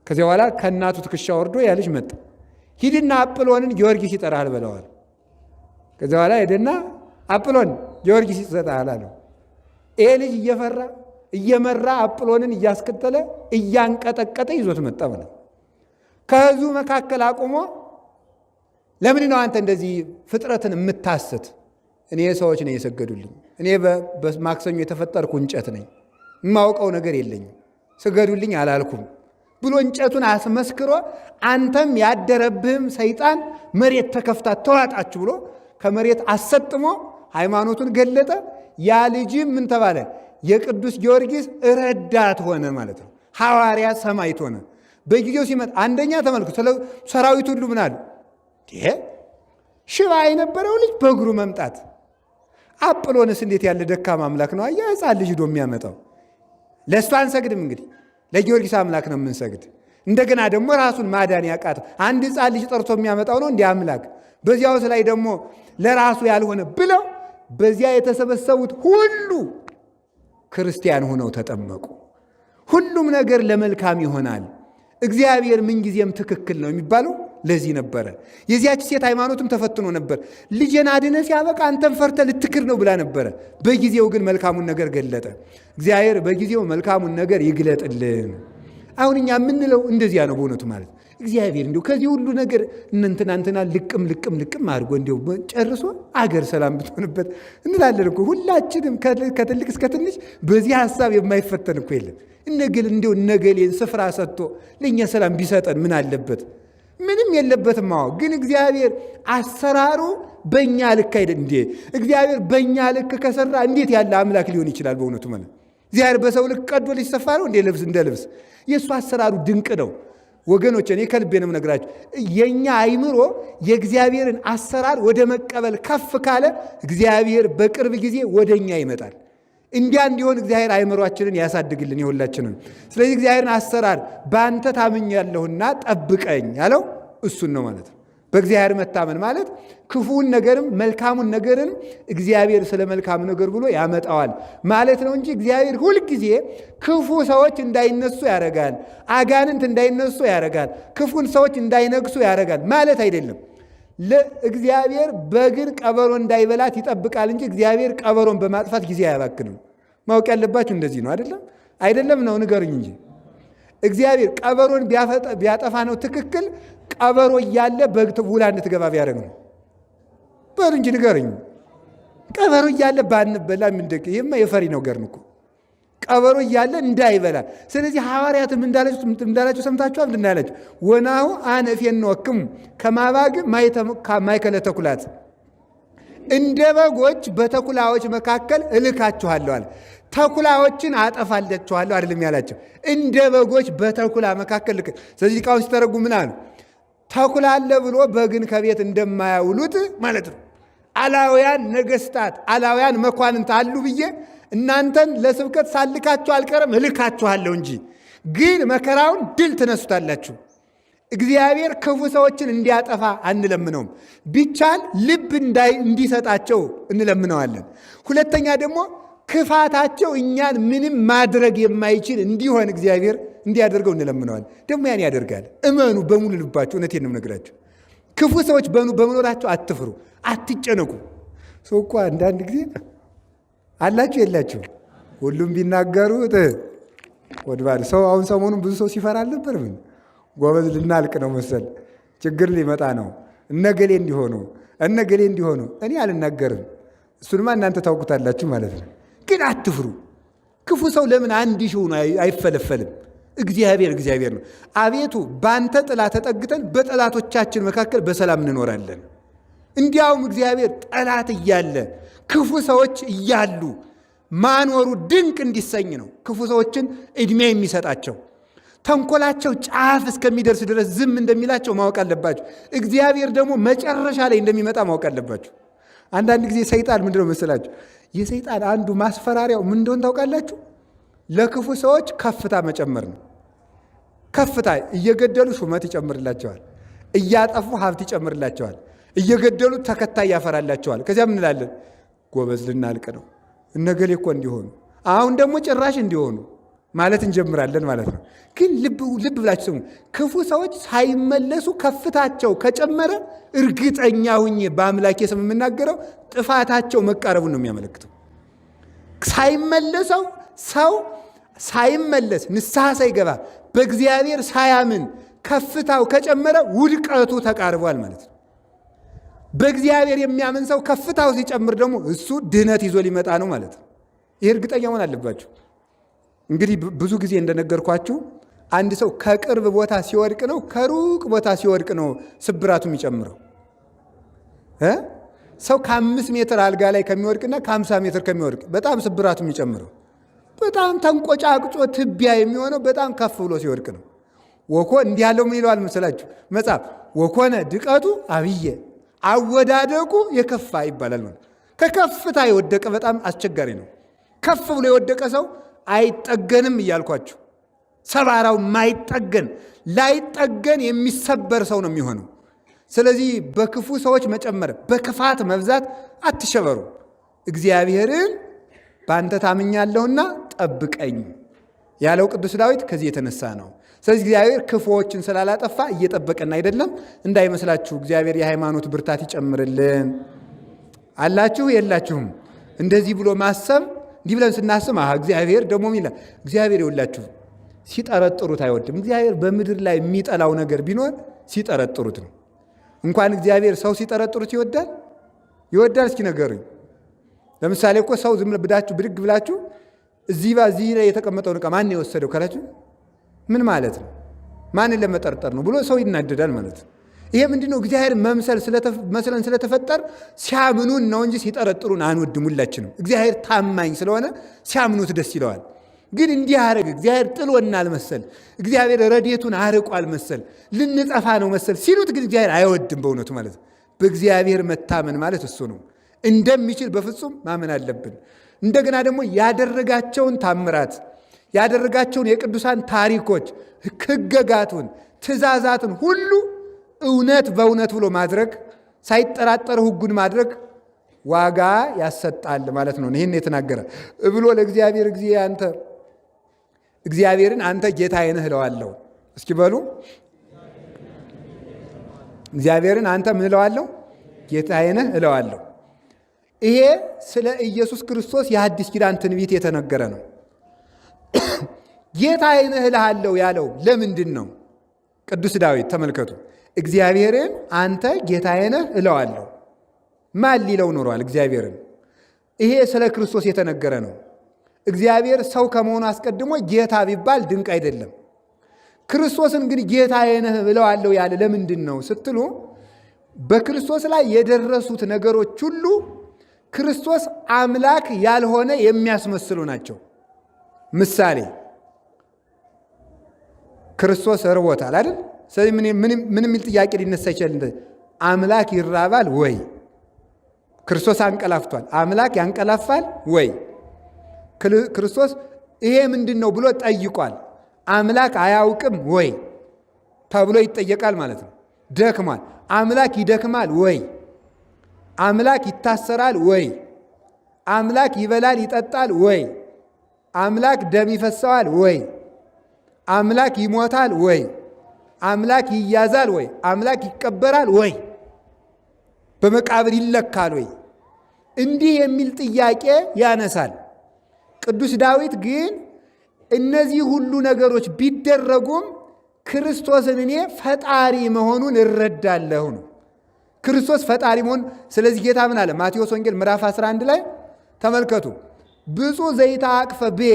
A: ከዚያ በኋላ ከእናቱ ትከሻ ወርዶ ያ ልጅ መጣ። ሂድና አጵሎንን ጊዮርጊስ ይጠራሃል በለዋል። ከዚያ በኋላ ሄደና አጵሎን ጊዮርጊስ ይሰጣል አለው። ይሄ ልጅ እየፈራ እየመራ አጵሎንን እያስከተለ እያንቀጠቀጠ ይዞት መጣ ማለት ከህዝቡ መካከል አቁሞ ለምን ነው አንተ እንደዚህ ፍጥረትን የምታስት? እኔ ሰዎች ነው የሰገዱልኝ። እኔ በማክሰኞ የተፈጠርኩ እንጨት ነኝ፣ የማውቀው ነገር የለኝም፣ ስገዱልኝ አላልኩም ብሎ እንጨቱን አስመስክሮ አንተም ያደረብህም ሰይጣን መሬት ተከፍታ ተዋጣችሁ ብሎ ከመሬት አሰጥሞ ሃይማኖቱን ገለጠ። ያ ልጅም ምን ተባለ? የቅዱስ ጊዮርጊስ ረዳት ሆነ ማለት ነው። ሐዋርያ ሰማዕት ሆነ። በጊዜው ሲመጣ አንደኛ ተመልክቶ ሰራዊት ሁሉ ምን አሉ? ሽባ የነበረው ልጅ በእግሩ መምጣት፣ አጵሎንስ እንዴት ያለ ደካማ አምላክ ነው! አያ ሕፃን ልጅ ዶ የሚያመጣው ለእሱ አንሰግድም። እንግዲህ ለጊዮርጊስ አምላክ ነው የምንሰግድ። እንደገና ደግሞ ራሱን ማዳን ያቃተው አንድ ሕፃን ልጅ ጠርቶ የሚያመጣው ነው እንዲህ አምላክ። በዚያውስ ላይ ደግሞ ለራሱ ያልሆነ ብለው በዚያ የተሰበሰቡት ሁሉ ክርስቲያን ሆነው ተጠመቁ። ሁሉም ነገር ለመልካም ይሆናል። እግዚአብሔር ምንጊዜም ትክክል ነው የሚባለው ለዚህ ነበረ። የዚያች ሴት ሃይማኖትም ተፈትኖ ነበር። ልጄን አድነ ሲያበቃ አንተን ፈርተ ልትክር ነው ብላ ነበረ። በጊዜው ግን መልካሙን ነገር ገለጠ። እግዚአብሔር በጊዜው መልካሙን ነገር ይግለጥልን። አሁን እኛ የምንለው እንደዚያ ነው በእውነቱ ማለት እግዚአብሔር እንዲሁ ከዚህ ሁሉ ነገር እንትና እንትና ልቅም ልቅም ልቅም አድርጎ እንዲሁ ጨርሶ አገር ሰላም ብትሆንበት እንላለን እኮ ሁላችንም ከትልቅ እስከ ትንሽ በዚህ ሀሳብ የማይፈተን እኮ የለም። እነገል እንዲሁ እነገሌን ስፍራ ሰጥቶ ለእኛ ሰላም ቢሰጠን ምን አለበት? ምንም የለበትም። አዎ ግን እግዚአብሔር አሰራሩ በእኛ ልክ አይደል እንዴ? እግዚአብሔር በእኛ ልክ ከሰራ እንዴት ያለ አምላክ ሊሆን ይችላል? በእውነቱ ማለት እግዚአብሔር በሰው ልክ ቀዶ ሊሰፋ ነው እንዴ? ልብስ እንደ ልብስ የእሱ አሰራሩ ድንቅ ነው። ወገኖች እኔ ከልቤ ነው የምነግራችሁ። የኛ አይምሮ የእግዚአብሔርን አሰራር ወደ መቀበል ከፍ ካለ እግዚአብሔር በቅርብ ጊዜ ወደ እኛ ይመጣል። እንዲያ እንዲሆን እግዚአብሔር አይምሯችንን ያሳድግልን የሁላችንን። ስለዚህ እግዚአብሔርን አሰራር በአንተ ታምኛለሁና ጠብቀኝ ያለው እሱን ነው ማለት ነው። በእግዚአብሔር መታመን ማለት ክፉውን ነገርም መልካሙን ነገርንም እግዚአብሔር ስለ መልካም ነገር ብሎ ያመጣዋል ማለት ነው እንጂ እግዚአብሔር ሁልጊዜ ክፉ ሰዎች እንዳይነሱ ያደርጋል፣ አጋንንት እንዳይነሱ ያደርጋል፣ ክፉን ሰዎች እንዳይነግሱ ያደርጋል ማለት አይደለም። ለእግዚአብሔር በግን ቀበሮ እንዳይበላት ይጠብቃል እንጂ እግዚአብሔር ቀበሮን በማጥፋት ጊዜ አያባክንም። ማወቅ ያለባችሁ እንደዚህ ነው። አይደለም አይደለም ነው ንገሩኝ እንጂ እግዚአብሔር ቀበሮን ቢያጠፋ ነው ትክክል? ቀበሮ እያለ በግ ውላ እንድትገባ ቢያደርግ ነው? በሉ እንጂ ንገሩኝ። ቀበሮ እያለ ባንበላ ምንደቅ? ይሄማ የፈሪ ነገር ነው እኮ ቀበሮ እያለ እንዳይበላ። ስለዚህ ሐዋርያትም እንዳላቸው ሰምታችኋል። እንዳላቸው ወናሁ አነ እፌንወክሙ ከመ አባግዕ ማእከለ ተኩላት፣ እንደ በጎች በተኩላዎች መካከል እልካችኋለሁ አለ። ተኩላዎችን አጠፋላችኋለሁ አይደለም ያላቸው፣ እንደ በጎች በተኩላ መካከል ልክ። ስለዚህ ሊቃውንት ሲተረጉሙ ምን አሉ? ተኩላ አለ ብሎ በግን ከቤት እንደማያውሉት ማለት ነው። አላውያን ነገስታት፣ አላውያን መኳንንት አሉ ብዬ እናንተን ለስብከት ሳልካችሁ አልቀርም፣ እልካችኋለሁ እንጂ ግን መከራውን ድል ትነሱታላችሁ። እግዚአብሔር ክፉ ሰዎችን እንዲያጠፋ አንለምነውም። ቢቻል ልብ እንዲሰጣቸው እንለምነዋለን። ሁለተኛ ደግሞ ክፋታቸው እኛን ምንም ማድረግ የማይችል እንዲሆን እግዚአብሔር እንዲያደርገው እንለምነዋለን። ደግሞ ያን ያደርጋል። እመኑ በሙሉ ልባችሁ። እውነቴን ነው የምነግራችሁ። ክፉ ሰዎች በመኖራቸው አትፍሩ፣ አትጨነቁ። ሰው እኮ አንዳንድ ጊዜ አላችሁ የላችሁ ሁሉም ቢናገሩት ወድባል ሰው አሁን ሰሞኑን ብዙ ሰው ሲፈራ አልነበር? ምን ጎበዝ ልናልቅ ነው መሰል ችግር ሊመጣ ነው፣ እነገሌ እንዲሆኑ እነገሌ እንዲሆኑ እኔ አልናገርም። እሱንማ እናንተ ታውቁታላችሁ ማለት ነው። ግን አትፍሩ። ክፉ ሰው ለምን አንድ ሺህ ሆኖ አይፈለፈልም? እግዚአብሔር እግዚአብሔር ነው። አቤቱ ባንተ ጥላ ተጠግተን በጠላቶቻችን መካከል በሰላም እንኖራለን። እንዲያውም እግዚአብሔር ጠላት እያለ ክፉ ሰዎች እያሉ ማኖሩ ድንቅ እንዲሰኝ ነው። ክፉ ሰዎችን ዕድሜ የሚሰጣቸው ተንኮላቸው ጫፍ እስከሚደርስ ድረስ ዝም እንደሚላቸው ማወቅ አለባቸው። እግዚአብሔር ደግሞ መጨረሻ ላይ እንደሚመጣ ማወቅ አለባቸው። አንዳንድ ጊዜ ሰይጣን ምንድነው መሰላችሁ? የሰይጣን አንዱ ማስፈራሪያው ምን እንደሆነ ታውቃላችሁ? ለክፉ ሰዎች ከፍታ መጨመር ነው። ከፍታ እየገደሉ ሹመት ይጨምርላቸዋል፣ እያጠፉ ሀብት ይጨምርላቸዋል፣ እየገደሉ ተከታይ ያፈራላቸዋል። ከዚያ ምን እንላለን? ጎበዝ ልናልቅ ነው፣ እነገሌ እኮ እንዲሆኑ፣ አሁን ደግሞ ጭራሽ እንዲሆኑ ማለት እንጀምራለን ማለት ነው። ግን ልብ ብላችሁ ስሙ። ክፉ ሰዎች ሳይመለሱ ከፍታቸው ከጨመረ እርግጠኛ ሁኜ በአምላኬ ስም የምናገረው ጥፋታቸው መቃረቡን ነው የሚያመለክተው። ሳይመለሰው ሰው ሳይመለስ ንስሐ ሳይገባ በእግዚአብሔር ሳያምን ከፍታው ከጨመረ ውድቀቱ ተቃርቧል ማለት ነው። በእግዚአብሔር የሚያምን ሰው ከፍታው ሲጨምር ደግሞ እሱ ድህነት ይዞ ሊመጣ ነው ማለት ነው። ይህ እርግጠኛ መሆን አለባችሁ። እንግዲህ ብዙ ጊዜ እንደነገርኳችሁ አንድ ሰው ከቅርብ ቦታ ሲወድቅ ነው ከሩቅ ቦታ ሲወድቅ ነው ስብራቱ የሚጨምረው። ሰው ከ5 ሜትር አልጋ ላይ ከሚወድቅና ከ50 ሜትር ከሚወድቅ በጣም ስብራቱ የሚጨምረው በጣም ተንቆጫቅጮ ትቢያ የሚሆነው በጣም ከፍ ብሎ ሲወድቅ ነው። ወኮ እንዲህ ያለው ምን ይለዋል መሰላችሁ መጽሐፍ? ወኮነ ድቀቱ አብየ አወዳደቁ የከፋ ይባላል። ማለት ከከፍታ የወደቀ በጣም አስቸጋሪ ነው። ከፍ ብሎ የወደቀ ሰው አይጠገንም እያልኳችሁ፣ ሰባራው ማይጠገን ላይጠገን የሚሰበር ሰው ነው የሚሆነው። ስለዚህ በክፉ ሰዎች መጨመር፣ በክፋት መብዛት አትሸበሩ። እግዚአብሔርን በአንተ ታምኛለሁና ጠብቀኝ ያለው ቅዱስ ዳዊት ከዚህ የተነሳ ነው። ስለዚህ እግዚአብሔር ክፉዎችን ስላላጠፋ እየጠበቀን አይደለም እንዳይመስላችሁ። እግዚአብሔር የሃይማኖት ብርታት ይጨምርልን። አላችሁ የላችሁም? እንደዚህ ብሎ ማሰብ እንዲህ ብለን ስናስብ እግዚአብሔር ደግሞ ይላል። እግዚአብሔር ይውላችሁ ሲጠረጥሩት አይወድም። እግዚአብሔር በምድር ላይ የሚጠላው ነገር ቢኖር ሲጠረጥሩት ነው። እንኳን እግዚአብሔር ሰው ሲጠረጥሩት ይወዳል ይወዳል? እስኪ ንገሩኝ። ለምሳሌ እኮ ሰው ዝም ብላችሁ ብድግ ብላችሁ እዚህ እዚህ ላይ የተቀመጠውን ዕቃ ማን የወሰደው ካላችሁ ምን ማለት ነው? ማንን ለመጠርጠር ነው ብሎ ሰው ይናደዳል ማለት ነው። ይሄ ምንድነው? እግዚአብሔር መስለን ስለተፈጠር ሲያምኑን ነው እንጂ ሲጠረጥሩን አንወድም። ሁላችንም እግዚአብሔር ታማኝ ስለሆነ ሲያምኑት ደስ ይለዋል። ግን እንዲህ አረግ እግዚአብሔር ጥሎናል መሰል፣ እግዚአብሔር ረድኤቱን አርቋል መሰል፣ ልንጠፋ ነው መሰል ሲሉት ግን እግዚአብሔር አይወድም በእውነቱ ማለት ነው። በእግዚአብሔር መታመን ማለት እሱ ነው። እንደሚችል በፍጹም ማመን አለብን። እንደገና ደግሞ ያደረጋቸውን ታምራት ያደረጋቸውን የቅዱሳን ታሪኮች፣ ሕገጋቱን፣ ትእዛዛትን ሁሉ እውነት በእውነት ብሎ ማድረግ ሳይጠራጠር ሕጉን ማድረግ ዋጋ ያሰጣል ማለት ነው። ይህን የተናገረ ብሎ ለእግዚአብሔር ጊዜ አንተ እግዚአብሔርን አንተ ጌታዬ ነህ እለዋለሁ። እስኪ በሉ እግዚአብሔርን አንተ ምን እለዋለሁ? ጌታዬ ነህ እለዋለሁ። ይሄ ስለ ኢየሱስ ክርስቶስ የሐዲስ ኪዳን ትንቢት የተነገረ ነው። ጌታዬ ነህ እልሃለሁ ያለው ለምንድን ነው? ቅዱስ ዳዊት ተመልከቱ፣ እግዚአብሔርን አንተ ጌታዬ ነህ እለዋለሁ። ማን ሊለው ኖሯል? እግዚአብሔርን። ይሄ ስለ ክርስቶስ የተነገረ ነው። እግዚአብሔር ሰው ከመሆኑ አስቀድሞ ጌታ ቢባል ድንቅ አይደለም። ክርስቶስን ግን ጌታዬ ነህ እለዋለሁ ያለ ለምንድን ነው ስትሉ በክርስቶስ ላይ የደረሱት ነገሮች ሁሉ ክርስቶስ አምላክ ያልሆነ የሚያስመስሉ ናቸው። ምሳሌ ክርስቶስ እርቦታል አይደል? ስለዚህ ምን የሚል ጥያቄ ሊነሳ ይችላል? አምላክ ይራባል ወይ? ክርስቶስ አንቀላፍቷል። አምላክ ያንቀላፋል ወይ? ክርስቶስ ይሄ ምንድን ነው ብሎ ጠይቋል። አምላክ አያውቅም ወይ ተብሎ ይጠየቃል ማለት ነው። ደክሟል። አምላክ ይደክማል ወይ? አምላክ ይታሰራል ወይ? አምላክ ይበላል ይጠጣል ወይ? አምላክ ደም ይፈሰዋል ወይ? አምላክ ይሞታል ወይ? አምላክ ይያዛል ወይ? አምላክ ይቀበራል ወይ? በመቃብር ይለካል ወይ? እንዲህ የሚል ጥያቄ ያነሳል። ቅዱስ ዳዊት ግን እነዚህ ሁሉ ነገሮች ቢደረጉም ክርስቶስን እኔ ፈጣሪ መሆኑን እረዳለሁ ነው። ክርስቶስ ፈጣሪ መሆን። ስለዚህ ጌታ ምን አለ? ማቴዎስ ወንጌል ምዕራፍ 11 ላይ ተመልከቱ። ብፁዕ ዘይተአቅፈ ብየ፣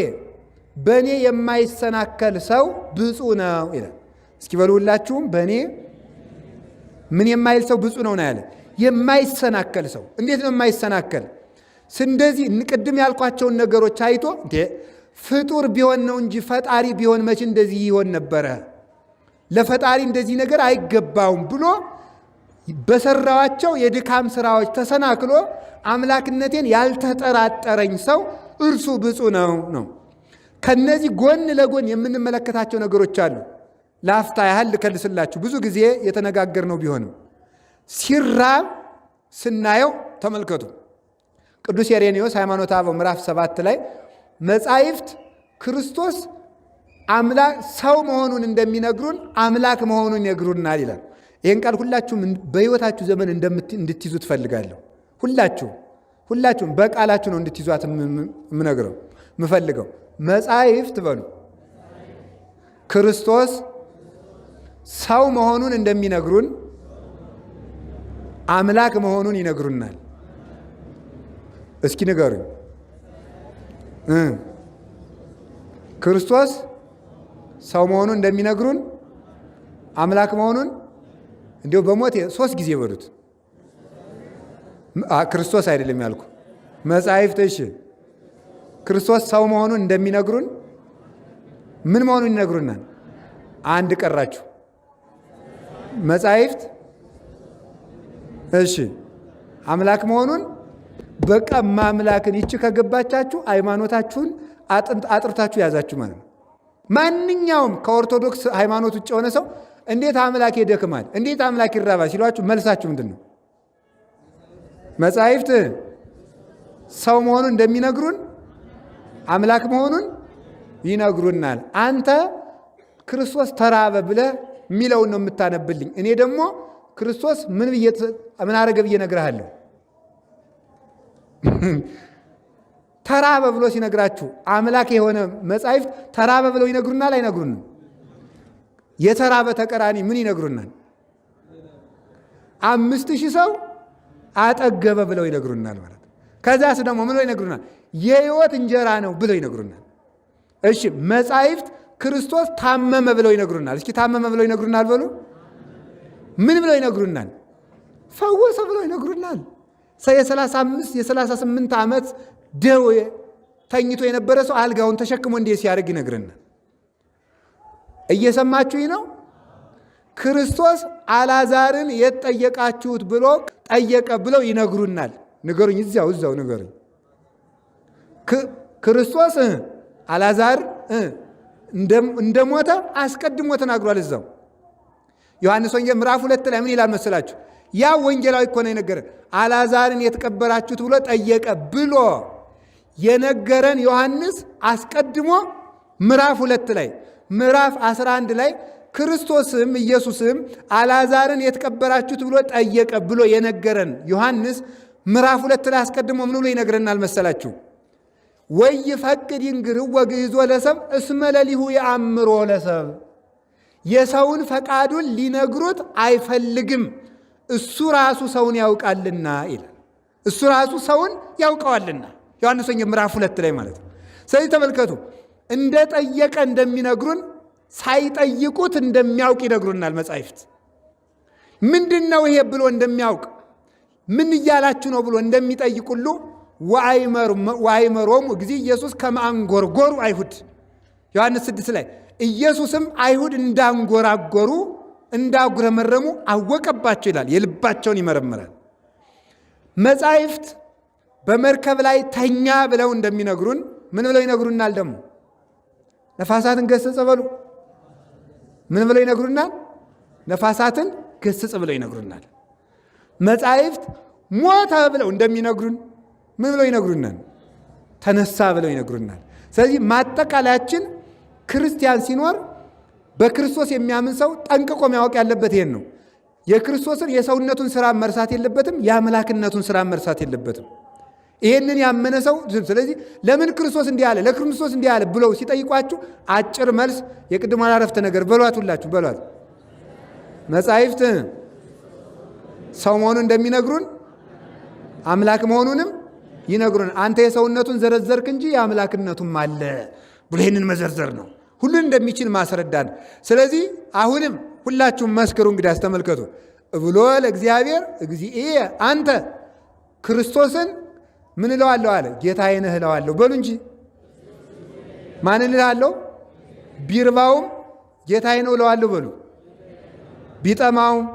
A: በእኔ የማይሰናከል ሰው ብፁዕ ነው ይላል። እስኪ በሉ ሁላችሁም በእኔ ምን የማይል ሰው ብፁዕ ነው ነው ያለ። የማይሰናከል ሰው እንዴት ነው የማይሰናከል? እንደዚህ ቅድም ያልኳቸውን ነገሮች አይቶ እንዴ ፍጡር ቢሆን ነው እንጂ ፈጣሪ ቢሆን መቼ እንደዚህ ይሆን ነበረ? ለፈጣሪ እንደዚህ ነገር አይገባውም ብሎ በሰራዋቸው የድካም ስራዎች ተሰናክሎ አምላክነቴን ያልተጠራጠረኝ ሰው እርሱ ብፁዕ ነው ነው። ከነዚህ ጎን ለጎን የምንመለከታቸው ነገሮች አሉ። ለአፍታ ያህል ልከልስላችሁ፣ ብዙ ጊዜ የተነጋገርነው ቢሆንም ሲራብ ስናየው ተመልከቱ። ቅዱስ ሄሬኔዎስ ሃይማኖተ አበው ምዕራፍ 7 ላይ መጻሕፍት ክርስቶስ አምላክ ሰው መሆኑን እንደሚነግሩን አምላክ መሆኑን ይነግሩናል ይላል። ይህን ቃል ሁላችሁም በሕይወታችሁ ዘመን እንድትይዙ ትፈልጋለሁ። ሁላችሁም በቃላችሁ ነው እንድትይዟት የምነግረው የምፈልገው። መጻሕፍት በሉ ክርስቶስ ሰው መሆኑን እንደሚነግሩን አምላክ መሆኑን ይነግሩናል። እስኪ ንገሩኝ። ክርስቶስ ሰው መሆኑን እንደሚነግሩን አምላክ መሆኑን እንዲሁ በሞት 3 ጊዜ በሉት። ክርስቶስ አይደለም ያልኩ መጻሕፍት። እሺ፣ ክርስቶስ ሰው መሆኑን እንደሚነግሩን ምን መሆኑን ይነግሩናል? አንድ ቀራችሁ። መጻሕፍት እሺ፣ አምላክ መሆኑን በቃ ማምላክን ይቺ ከገባቻችሁ ሃይማኖታችሁን አጥርታችሁ ያዛችሁ ማለት ነው። ማንኛውም ከኦርቶዶክስ ሃይማኖት ውጭ የሆነ ሰው እንዴት አምላክ ይደክማል፣ እንዴት አምላክ ይራባል ሲሏችሁ መልሳችሁ ምንድን ነው? መጻሕፍት ሰው መሆኑን እንደሚነግሩን አምላክ መሆኑን ይነግሩናል። አንተ ክርስቶስ ተራበ ብለህ የሚለውን ነው የምታነብልኝ። እኔ ደግሞ ክርስቶስ ምን ብዬ ምን አረገ ብዬ እነግርሃለሁ። ተራበ ብሎ ሲነግራችሁ አምላክ የሆነ መጻሕፍት ተራበ ብለው ይነግሩናል አይነግሩንም? የተራበ ተቀራኒ ምን ይነግሩናል? 5000 ሰው አጠገበ ብለው ይነግሩናል ማለት ነው። ከዛስ ደግሞ ምን ብለው ይነግሩናል? የሕይወት እንጀራ ነው ብለው ይነግሩናል። እሺ መጻሕፍት ክርስቶስ ታመመ ብለው ይነግሩናል። እስኪ ታመመ ብለው ይነግሩናል በሉ። ምን ብለው ይነግሩናል? ፈወሰ ብለው ይነግሩናል። የ35 የ38 ዓመት ደዌ ተኝቶ የነበረ ሰው አልጋውን ተሸክሞ እንዴት ሲያደርግ ይነግረናል። እየሰማችሁኝ ነው? ክርስቶስ አልዓዛርን የት ጠየቃችሁት ብሎ ጠየቀ ብለው ይነግሩናል። ንገሩኝ፣ እዚያው እዚያው ንገሩኝ። ክርስቶስ አልዓዛር እንደሞተ አስቀድሞ ተናግሯል። እዛው ዮሐንስ ወንጌል ምዕራፍ 2 ላይ ምን ይላል መሰላችሁ? ያ ወንጌላዊ እኮ ነው የነገረን። አልዓዛርን የት ቀበራችሁት ብሎ ጠየቀ ብሎ የነገረን ዮሐንስ አስቀድሞ ምዕራፍ 2 ላይ ምዕራፍ 11 ላይ ክርስቶስም ኢየሱስም አልዓዛርን የት ቀበራችሁት ብሎ ጠየቀ ብሎ የነገረን ዮሐንስ ምዕራፍ 2 ላይ አስቀድሞ ምን ብሎ ይነግረናል መሰላችሁ? ወኢይፈቅድ ይንግርዎ ግዕዞ ለሰብእ እስመ ለሊሁ የአምሮ ለሰብእ። የሰውን ፈቃዱን ሊነግሩት አይፈልግም፣ እሱ ራሱ ሰውን ያውቃልና ይላል። እሱ ራሱ ሰውን ያውቀዋልና ዮሐንስ ወንጌል ምዕራፍ 2 ላይ ማለት ነው። ስለዚህ ተመልከቱ፣ እንደጠየቀ እንደሚነግሩን ሳይጠይቁት እንደሚያውቅ ይነግሩናል መጻሕፍት። ምንድን ነው ይሄ ብሎ እንደሚያውቅ፣ ምን እያላችሁ ነው ብሎ እንደሚጠይቅ ሁሉ ወአእመሮሙ እግዚእ ኢየሱስ ከመ አንጎርጎሩ አይሁድ ዮሐንስ 6 ላይ ኢየሱስም አይሁድ እንዳንጎራጎሩ እንዳጉረመረሙ አወቀባቸው ይላል። የልባቸውን ይመረምራል። መጻሕፍት በመርከብ ላይ ተኛ ብለው እንደሚነግሩን ምን ብለው ይነግሩናል? ደግሞ ነፋሳትን ገሰጸ በሉ። ምን ብለው ይነግሩናል? ነፋሳትን ገሰጸ ብለው ይነግሩናል። መጻሕፍት ሞተ ብለው እንደሚነግሩን ምን ብለው ይነግሩናል? ተነሳ ብለው ይነግሩናል። ስለዚህ ማጠቃለያችን ክርስቲያን ሲኖር በክርስቶስ የሚያምን ሰው ጠንቅቆ ማወቅ ያለበት ይሄን ነው። የክርስቶስን የሰውነቱን ስራ መርሳት የለበትም። የአምላክነቱን ስራ መርሳት የለበትም። ይሄንን ያመነ ሰው ስለዚህ ለምን ክርስቶስ እንዲህ አለ፣ ለክርስቶስ እንዲህ አለ ብለው ሲጠይቋችሁ አጭር መልስ የቅድሟን አረፍተ ነገር በሏት፣ ሁላችሁ በሏት። መጻሕፍት ሰው መሆኑን እንደሚነግሩን አምላክ መሆኑንም ይነግሩን። አንተ የሰውነቱን ዘረዘርክ እንጂ የአምላክነቱም አለ ብሎ ይህንን መዘርዘር ነው። ሁሉን እንደሚችል ማስረዳት። ስለዚህ አሁንም ሁላችሁም መስክሩ። እንግዲህ አስተመልከቱ ብሎ ለእግዚአብሔር እግዚእየ አንተ ክርስቶስን ምን እለዋለሁ አለ? ጌታዬ ነህ እለዋለሁ በሉ እንጂ። ማንን እላለሁ? ቢርባውም ጌታዬ ነው እለዋለሁ በሉ። ቢጠማውም፣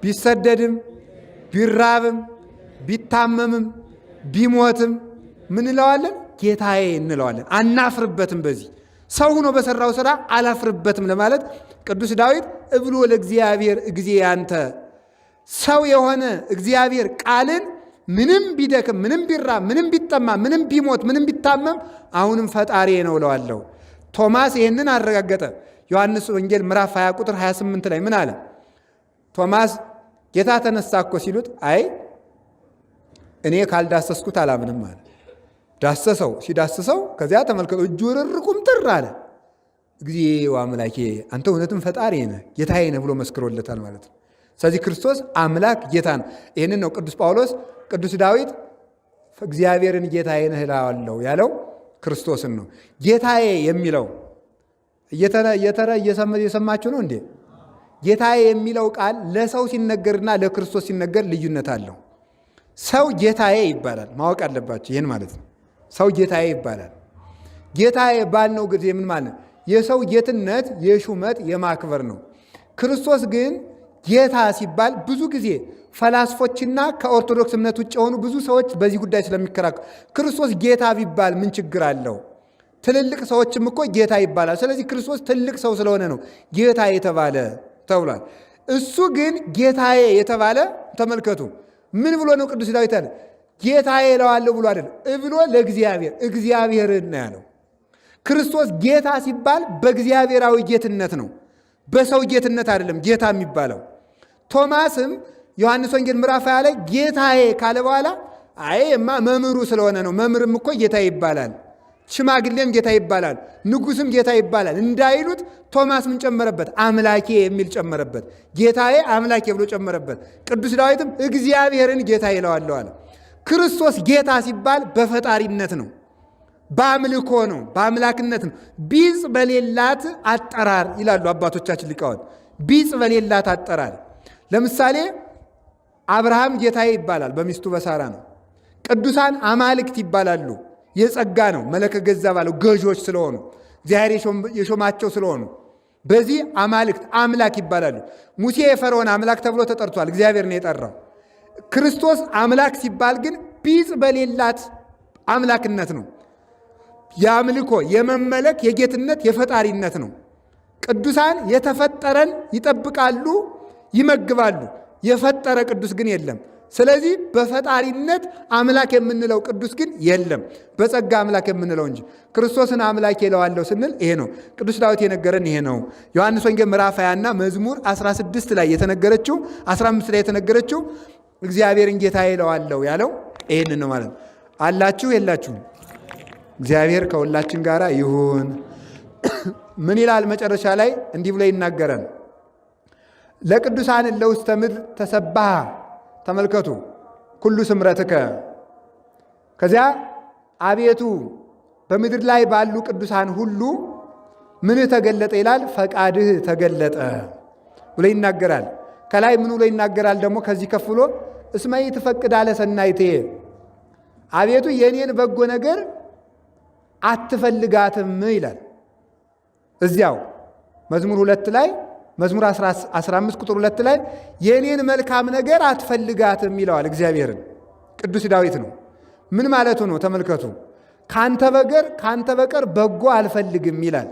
A: ቢሰደድም፣ ቢራብም፣ ቢታመምም፣ ቢሞትም ምን እንለዋለን? ጌታዬ እንለዋለን። አናፍርበትም። በዚህ ሰው ሆኖ በሰራው ስራ አላፍርበትም ለማለት ቅዱስ ዳዊት እብሎ ለእግዚአብሔር እግዚእ አንተ፣ ሰው የሆነ እግዚአብሔር ቃልን ምንም ቢደክም፣ ምንም ቢራብ፣ ምንም ቢጠማ፣ ምንም ቢሞት፣ ምንም ቢታመም አሁንም ፈጣሪ ነው እለዋለሁ። ቶማስ ይህንን አረጋገጠ። ዮሐንስ ወንጌል ምዕራፍ 20 ቁጥር 28 ላይ ምን አለ? ቶማስ ጌታ ተነሳ እኮ ሲሉት አይ እኔ ካልዳሰስኩት አላምንም አለ። ዳሰሰው። ሲዳስሰው ከዚያ ተመልከቱ እጁ ርር ቁምጥር አለ። እግዚኦ አምላኬ አንተ እውነትም ፈጣሪ ነህ ጌታዬ ነህ ብሎ መስክሮለታል ማለት ነው። ስለዚህ ክርስቶስ አምላክ ጌታ ነው። ይህንን ነው ቅዱስ ጳውሎስ ቅዱስ ዳዊት እግዚአብሔርን ጌታዬ ነህ እለዋለሁ ያለው ክርስቶስን ነው። ጌታዬ የሚለው እየሰማችሁ ነው እንዴ? ጌታዬ የሚለው ቃል ለሰው ሲነገርና ለክርስቶስ ሲነገር ልዩነት አለው። ሰው ጌታዬ ይባላል። ማወቅ አለባቸው ይህን ማለት ነው። ሰው ጌታዬ ይባላል። ጌታዬ ባልነው ጊዜ ምን ማለት ነው? የሰው ጌትነት የሹመት የማክበር ነው። ክርስቶስ ግን ጌታ ሲባል ብዙ ጊዜ ፈላስፎችና ከኦርቶዶክስ እምነት ውጭ የሆኑ ብዙ ሰዎች በዚህ ጉዳይ ስለሚከራከሩ ክርስቶስ ጌታ ቢባል ምን ችግር አለው? ትልልቅ ሰዎችም እኮ ጌታ ይባላል። ስለዚህ ክርስቶስ ትልቅ ሰው ስለሆነ ነው ጌታ የተባለ ተብሏል። እሱ ግን ጌታዬ የተባለ ተመልከቱ፣ ምን ብሎ ነው ቅዱስ ዳዊት ያለ? ጌታዬ እለዋለሁ ብሎ አይደለም፣ እብሎ ለእግዚአብሔር እግዚአብሔርን ነው ያለው። ክርስቶስ ጌታ ሲባል በእግዚአብሔራዊ ጌትነት ነው፣ በሰው ጌትነት አይደለም ጌታ የሚባለው። ቶማስም ዮሐንስ ወንጌል ምዕራፍ 20 ላይ ጌታዬ ካለ በኋላ አይ እማ መምህሩ ስለሆነ ነው፣ መምህርም እኮ ጌታ ይባላል፣ ሽማግሌም ጌታ ይባላል፣ ንጉስም ጌታ ይባላል እንዳይሉት ቶማስ ምን ጨመረበት? አምላኬ የሚል ጨመረበት። ጌታዬ አምላኬ ብሎ ጨመረበት። ቅዱስ ዳዊትም እግዚአብሔርን ጌታ ይለዋለሁ አለ። ክርስቶስ ጌታ ሲባል በፈጣሪነት ነው፣ በአምልኮ ነው፣ በአምላክነት ነው። ቢጽ በሌላት አጠራር ይላሉ አባቶቻችን ሊቃውንት። ቢጽ በሌላት አጠራር ለምሳሌ አብርሃም ጌታዬ ይባላል፣ በሚስቱ በሳራ ነው። ቅዱሳን አማልክት ይባላሉ፣ የጸጋ ነው። መለከ ገዛ ባለው ገዦች ስለሆኑ እግዚአብሔር የሾማቸው ስለሆኑ በዚህ አማልክት አምላክ ይባላሉ። ሙሴ የፈርዖን አምላክ ተብሎ ተጠርቷል፣ እግዚአብሔር ነው የጠራው። ክርስቶስ አምላክ ሲባል ግን ቢጽ በሌላት አምላክነት ነው። የአምልኮ የመመለክ የጌትነት የፈጣሪነት ነው። ቅዱሳን የተፈጠረን ይጠብቃሉ፣ ይመግባሉ። የፈጠረ ቅዱስ ግን የለም። ስለዚህ በፈጣሪነት አምላክ የምንለው ቅዱስ ግን የለም፣ በጸጋ አምላክ የምንለው እንጂ። ክርስቶስን አምላክ እለዋለሁ ስንል ይሄ ነው። ቅዱስ ዳዊት የነገረን ይሄ ነው። ዮሐንስ ወንጌል ምዕራፍ 20 እና መዝሙር 16 ላይ የተነገረችው 15 ላይ የተነገረችው እግዚአብሔርን ጌታዬ እለዋለሁ ያለው ይሄንን ነው ማለት ነው። አላችሁ የላችሁም? እግዚአብሔር ከሁላችን ጋር ይሁን። ምን ይላል መጨረሻ ላይ? እንዲህ ብሎ ይናገራል። ለቅዱሳን ለውስተ ምድር ተሰባሃ፣ ተመልከቱ፣ ኩሉ ስምረትከ። ከዚያ አቤቱ በምድር ላይ ባሉ ቅዱሳን ሁሉ ምን ተገለጠ ይላል? ፈቃድህ ተገለጠ ብሎ ይናገራል። ከላይ ምን ብሎ ይናገራል ደግሞ? ከዚህ ከፍ ብሎ እስመ ኢትፈቅድ አለ ሰናይትየ፣ አቤቱ የኔን በጎ ነገር አትፈልጋትም ይላል። እዚያው መዝሙር 2 ላይ፣ መዝሙር 15 ቁጥር 2 ላይ የኔን መልካም ነገር አትፈልጋትም ይለዋል እግዚአብሔርን። ቅዱስ ዳዊት ነው። ምን ማለቱ ነው? ተመልከቱ። ካንተ በቀር በጎ አልፈልግም ይላል።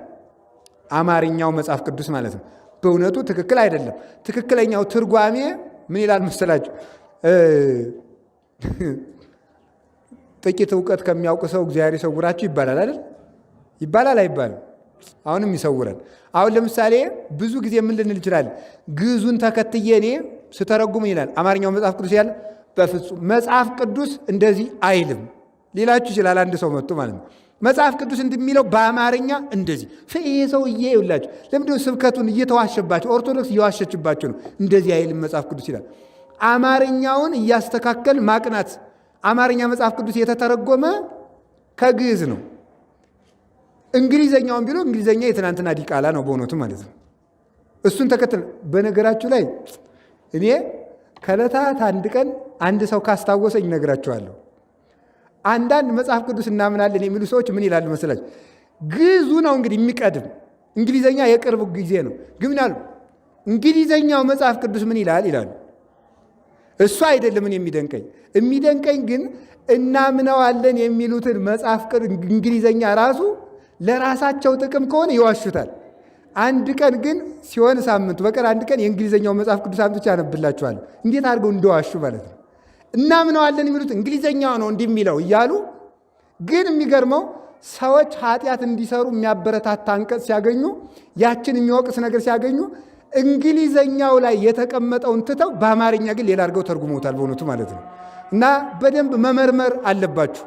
A: አማርኛው መጽሐፍ ቅዱስ ማለት ነው። በእውነቱ ትክክል አይደለም። ትክክለኛው ትርጓሜ ምን ይላል መሰላችሁ? ጥቂት እውቀት ከሚያውቅ ሰው እግዚአብሔር ይሰውራችሁ ይባላል አይደል? ይባላል አይባልም? አሁንም ይሰውረን። አሁን ለምሳሌ ብዙ ጊዜ ምን ልንል እንችላለን? ግዕዙን ተከትዬ እኔ ስተረጉም ይላል አማርኛው መጽሐፍ ቅዱስ ያለ፣ በፍጹም መጽሐፍ ቅዱስ እንደዚህ አይልም ሊላችሁ ይችላል አንድ ሰው መጥቶ ማለት ነው። መጽሐፍ ቅዱስ እንደሚለው በአማርኛ እንደዚህ። ይሄ ሰውዬ ይውላችሁ፣ ለምንድነው ስብከቱን እየተዋሸባቸው? ኦርቶዶክስ እየዋሸችባቸው ነው። እንደዚህ አይልም መጽሐፍ ቅዱስ ይላል። አማርኛውን እያስተካከል ማቅናት። አማርኛ መጽሐፍ ቅዱስ የተተረጎመ ከግዕዝ ነው። እንግሊዘኛውን ቢሉ እንግሊዘኛ የትናንትና ዲቃላ ነው በእውነቱ ማለት ነው። እሱን ተከትል በነገራችሁ ላይ እኔ ከዕለታት አንድ ቀን አንድ ሰው ካስታወሰኝ እነግራችኋለሁ። አንዳንድ መጽሐፍ ቅዱስ እናምናለን የሚሉ ሰዎች ምን ይላሉ መሰላችሁ? ግዕዙ ነው እንግዲህ የሚቀድም፣ እንግሊዘኛ የቅርብ ጊዜ ነው። ግን ምን አሉ? እንግሊዘኛው መጽሐፍ ቅዱስ ምን ይላል ይላሉ። እሱ አይደለም እኔ የሚደንቀኝ። የሚደንቀኝ ግን እናምነዋለን የሚሉትን መጽሐፍ እንግሊዘኛ ራሱ ለራሳቸው ጥቅም ከሆነ ይዋሹታል። አንድ ቀን ግን ሲሆን ሳምንቱ በቀር አንድ ቀን የእንግሊዘኛው መጽሐፍ ቅዱስ አምጥቼ አነብላችኋለሁ። እንዴት አድርገው እንደዋሹ ማለት ነው። እናምነዋለን የሚሉት እንግሊዘኛው ነው እንዲህ የሚለው እያሉ፣ ግን የሚገርመው ሰዎች ኃጢአት እንዲሰሩ የሚያበረታታ አንቀጽ ሲያገኙ፣ ያችን የሚወቅስ ነገር ሲያገኙ እንግሊዘኛው ላይ የተቀመጠውን ትተው በአማርኛ ግን ሌላ አድርገው ተርጉመውታል በእውነቱ ማለት ነው። እና በደንብ መመርመር አለባችሁ፣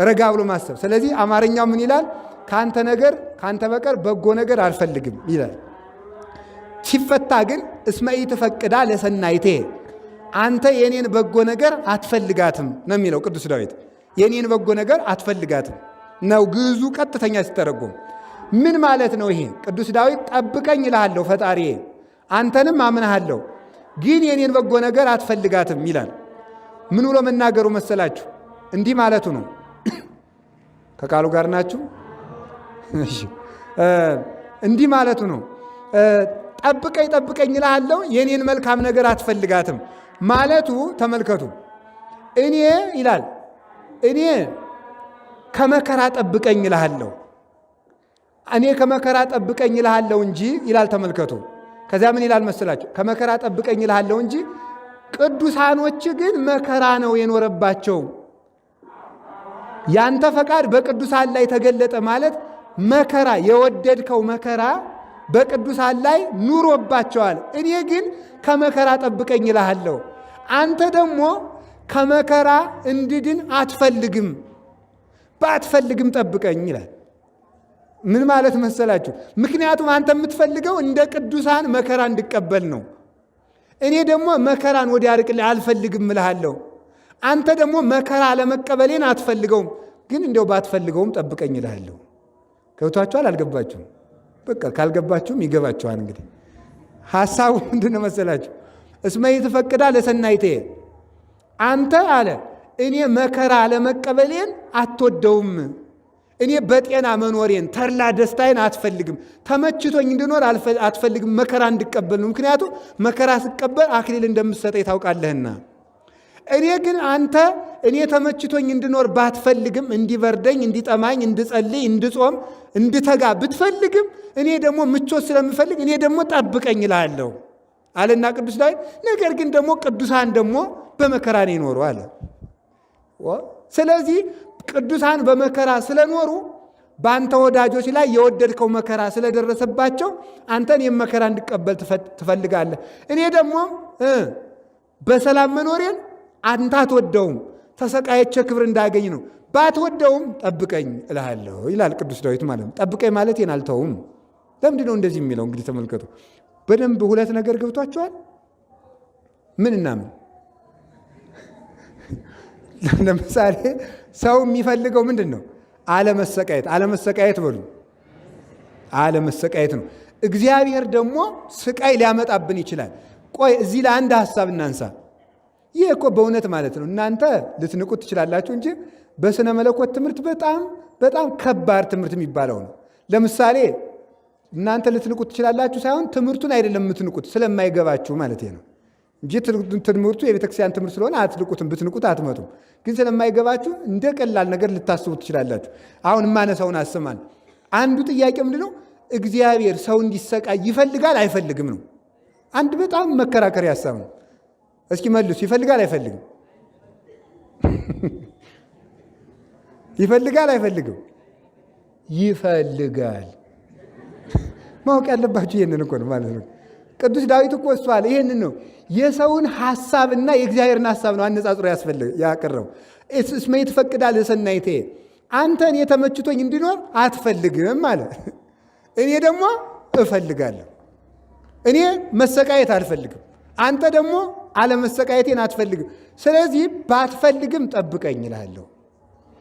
A: ረጋ ብሎ ማሰብ። ስለዚህ አማርኛው ምን ይላል? ከአንተ ነገር ከአንተ በቀር በጎ ነገር አልፈልግም ይላል። ሲፈታ ግን እስመ ኢትፈቅዳ ለሰናይቴ፣ አንተ የኔን በጎ ነገር አትፈልጋትም ነው የሚለው ቅዱስ ዳዊት። የኔን በጎ ነገር አትፈልጋትም ነው ግዕዙ ቀጥተኛ ሲተረጎም። ምን ማለት ነው ይሄ? ቅዱስ ዳዊት ጠብቀኝ እልሃለሁ ፈጣሪዬ፣ አንተንም አምንሃለሁ፣ ግን የኔን በጎ ነገር አትፈልጋትም ይላል። ምን ብሎ መናገሩ መሰላችሁ? እንዲህ ማለቱ ነው። ከቃሉ ጋር ናችሁ? እሺ፣ እንዲህ ማለቱ ነው። ጠብቀኝ ጠብቀኝ እልሃለሁ፣ የኔን መልካም ነገር አትፈልጋትም ማለቱ ተመልከቱ። እኔ ይላል፣ እኔ ከመከራ ጠብቀኝ እልሃለሁ፣ እኔ ከመከራ ጠብቀኝ እልሃለሁ እንጂ ይላል። ተመልከቱ። ከዚያ ምን ይላል መሰላችሁ? ከመከራ ጠብቀኝ እልሃለሁ እንጂ ቅዱሳኖች ግን መከራ ነው የኖረባቸው። ያንተ ፈቃድ በቅዱሳን ላይ ተገለጠ ማለት መከራ፣ የወደድከው መከራ በቅዱሳን ላይ ኑሮባቸዋል። እኔ ግን ከመከራ ጠብቀኝ እልሃለሁ። አንተ ደግሞ ከመከራ እንድድን አትፈልግም፣ ባትፈልግም ጠብቀኝ ይላል። ምን ማለት መሰላችሁ? ምክንያቱም አንተ የምትፈልገው እንደ ቅዱሳን መከራ እንድቀበል ነው። እኔ ደግሞ መከራን ወዲያ አርቅልኝ አልፈልግም እልሃለሁ። አንተ ደግሞ መከራ ለመቀበሌን አትፈልገውም፣ ግን እንዲያው ባትፈልገውም ጠብቀኝ እልሃለሁ። ገብቷችኋል? አልገባችሁም? በቃ ካልገባችሁም ይገባችኋል። እንግዲህ ሐሳቡ ምንድን ነው መሰላችሁ? እስመ ኢትፈቅዳ ለሰናይቴ፣ አንተ አለ እኔ መከራ ለመቀበሌን አትወደውም። እኔ በጤና መኖሬን፣ ተድላ ደስታዬን አትፈልግም። ተመችቶኝ እንድኖር አትፈልግም። መከራ እንድቀበል ነው። ምክንያቱም መከራ ስቀበል አክሊል እንደምትሰጠኝ ታውቃለህና። እኔ ግን አንተ እኔ ተመችቶኝ እንድኖር ባትፈልግም፣ እንዲበርደኝ፣ እንዲጠማኝ፣ እንድጸልይ፣ እንድጾም፣ እንድተጋ ብትፈልግም፣ እኔ ደግሞ ምቾት ስለምፈልግ እኔ ደግሞ ጠብቀኝ እልሃለሁ አለና ቅዱስ ዳዊት። ነገር ግን ደግሞ ቅዱሳን ደግሞ በመከራ ነው የኖሩ አለ። ስለዚህ ቅዱሳን በመከራ ስለኖሩ፣ በአንተ ወዳጆች ላይ የወደድከው መከራ ስለደረሰባቸው አንተን የመከራ እንድቀበል ትፈልጋለህ። እኔ ደግሞ በሰላም መኖሬን አንተ አትወደውም። ተሰቃየቼ ክብር እንዳገኝ ነው። ባትወደውም ጠብቀኝ እልሃለሁ ይላል ቅዱስ ዳዊት ማለት ነው። ጠብቀኝ ማለቴን አልተውም። ለምንድን ነው እንደዚህ የሚለው? እንግዲህ ተመልከቱ በደንብ ሁለት ነገር ገብቷቸዋል። ምን እና ምን? ለምሳሌ ሰው የሚፈልገው ምንድን ነው? አለመሰቃየት። አለመሰቃየት በሉ፣ አለመሰቃየት ነው። እግዚአብሔር ደግሞ ስቃይ ሊያመጣብን ይችላል። ቆይ እዚህ ለአንድ ሀሳብ እናንሳ። ይህ እኮ በእውነት ማለት ነው እናንተ ልትንቁት ትችላላችሁ እንጂ በስነ መለኮት ትምህርት በጣም በጣም ከባድ ትምህርት የሚባለው ነው። ለምሳሌ እናንተ ልትንቁት ትችላላችሁ ሳይሆን ትምህርቱን አይደለም የምትንቁት ስለማይገባችሁ ማለት ነው እንጂ ትምህርቱ የቤተክርስቲያን ትምህርት ስለሆነ አትንቁትም። ብትንቁት አትመጡም። ግን ስለማይገባችሁ እንደ ቀላል ነገር ልታስቡት ትችላላችሁ። አሁን የማነሳውን አስማል። አንዱ ጥያቄ ምንድነው? እግዚአብሔር ሰው እንዲሰቃይ ይፈልጋል አይፈልግም ነው። አንድ በጣም መከራከሪያ ሀሳብ ነው። እስኪ መልሱ። ይፈልጋል አይፈልግም? ይፈልጋል አይፈልግም? ይፈልጋል። ማወቅ ያለባችሁ ይህንን እኮ ነው ማለት ነው። ቅዱስ ዳዊት እኮ እሱ አለ ይህንን ነው የሰውን ሐሳብና የእግዚአብሔርን ሐሳብ ነው አነጻጽሮ ያቀረበው። እስመ ይትፈቅዳ ለሰናይቴ አንተ እኔ ተመችቶኝ እንዲኖር አትፈልግም አለ። እኔ ደግሞ እፈልጋለሁ። እኔ መሰቃየት አልፈልግም፣ አንተ ደግሞ አለመሰቃየቴን አትፈልግም። ስለዚህ ባትፈልግም ጠብቀኝ እልሃለሁ።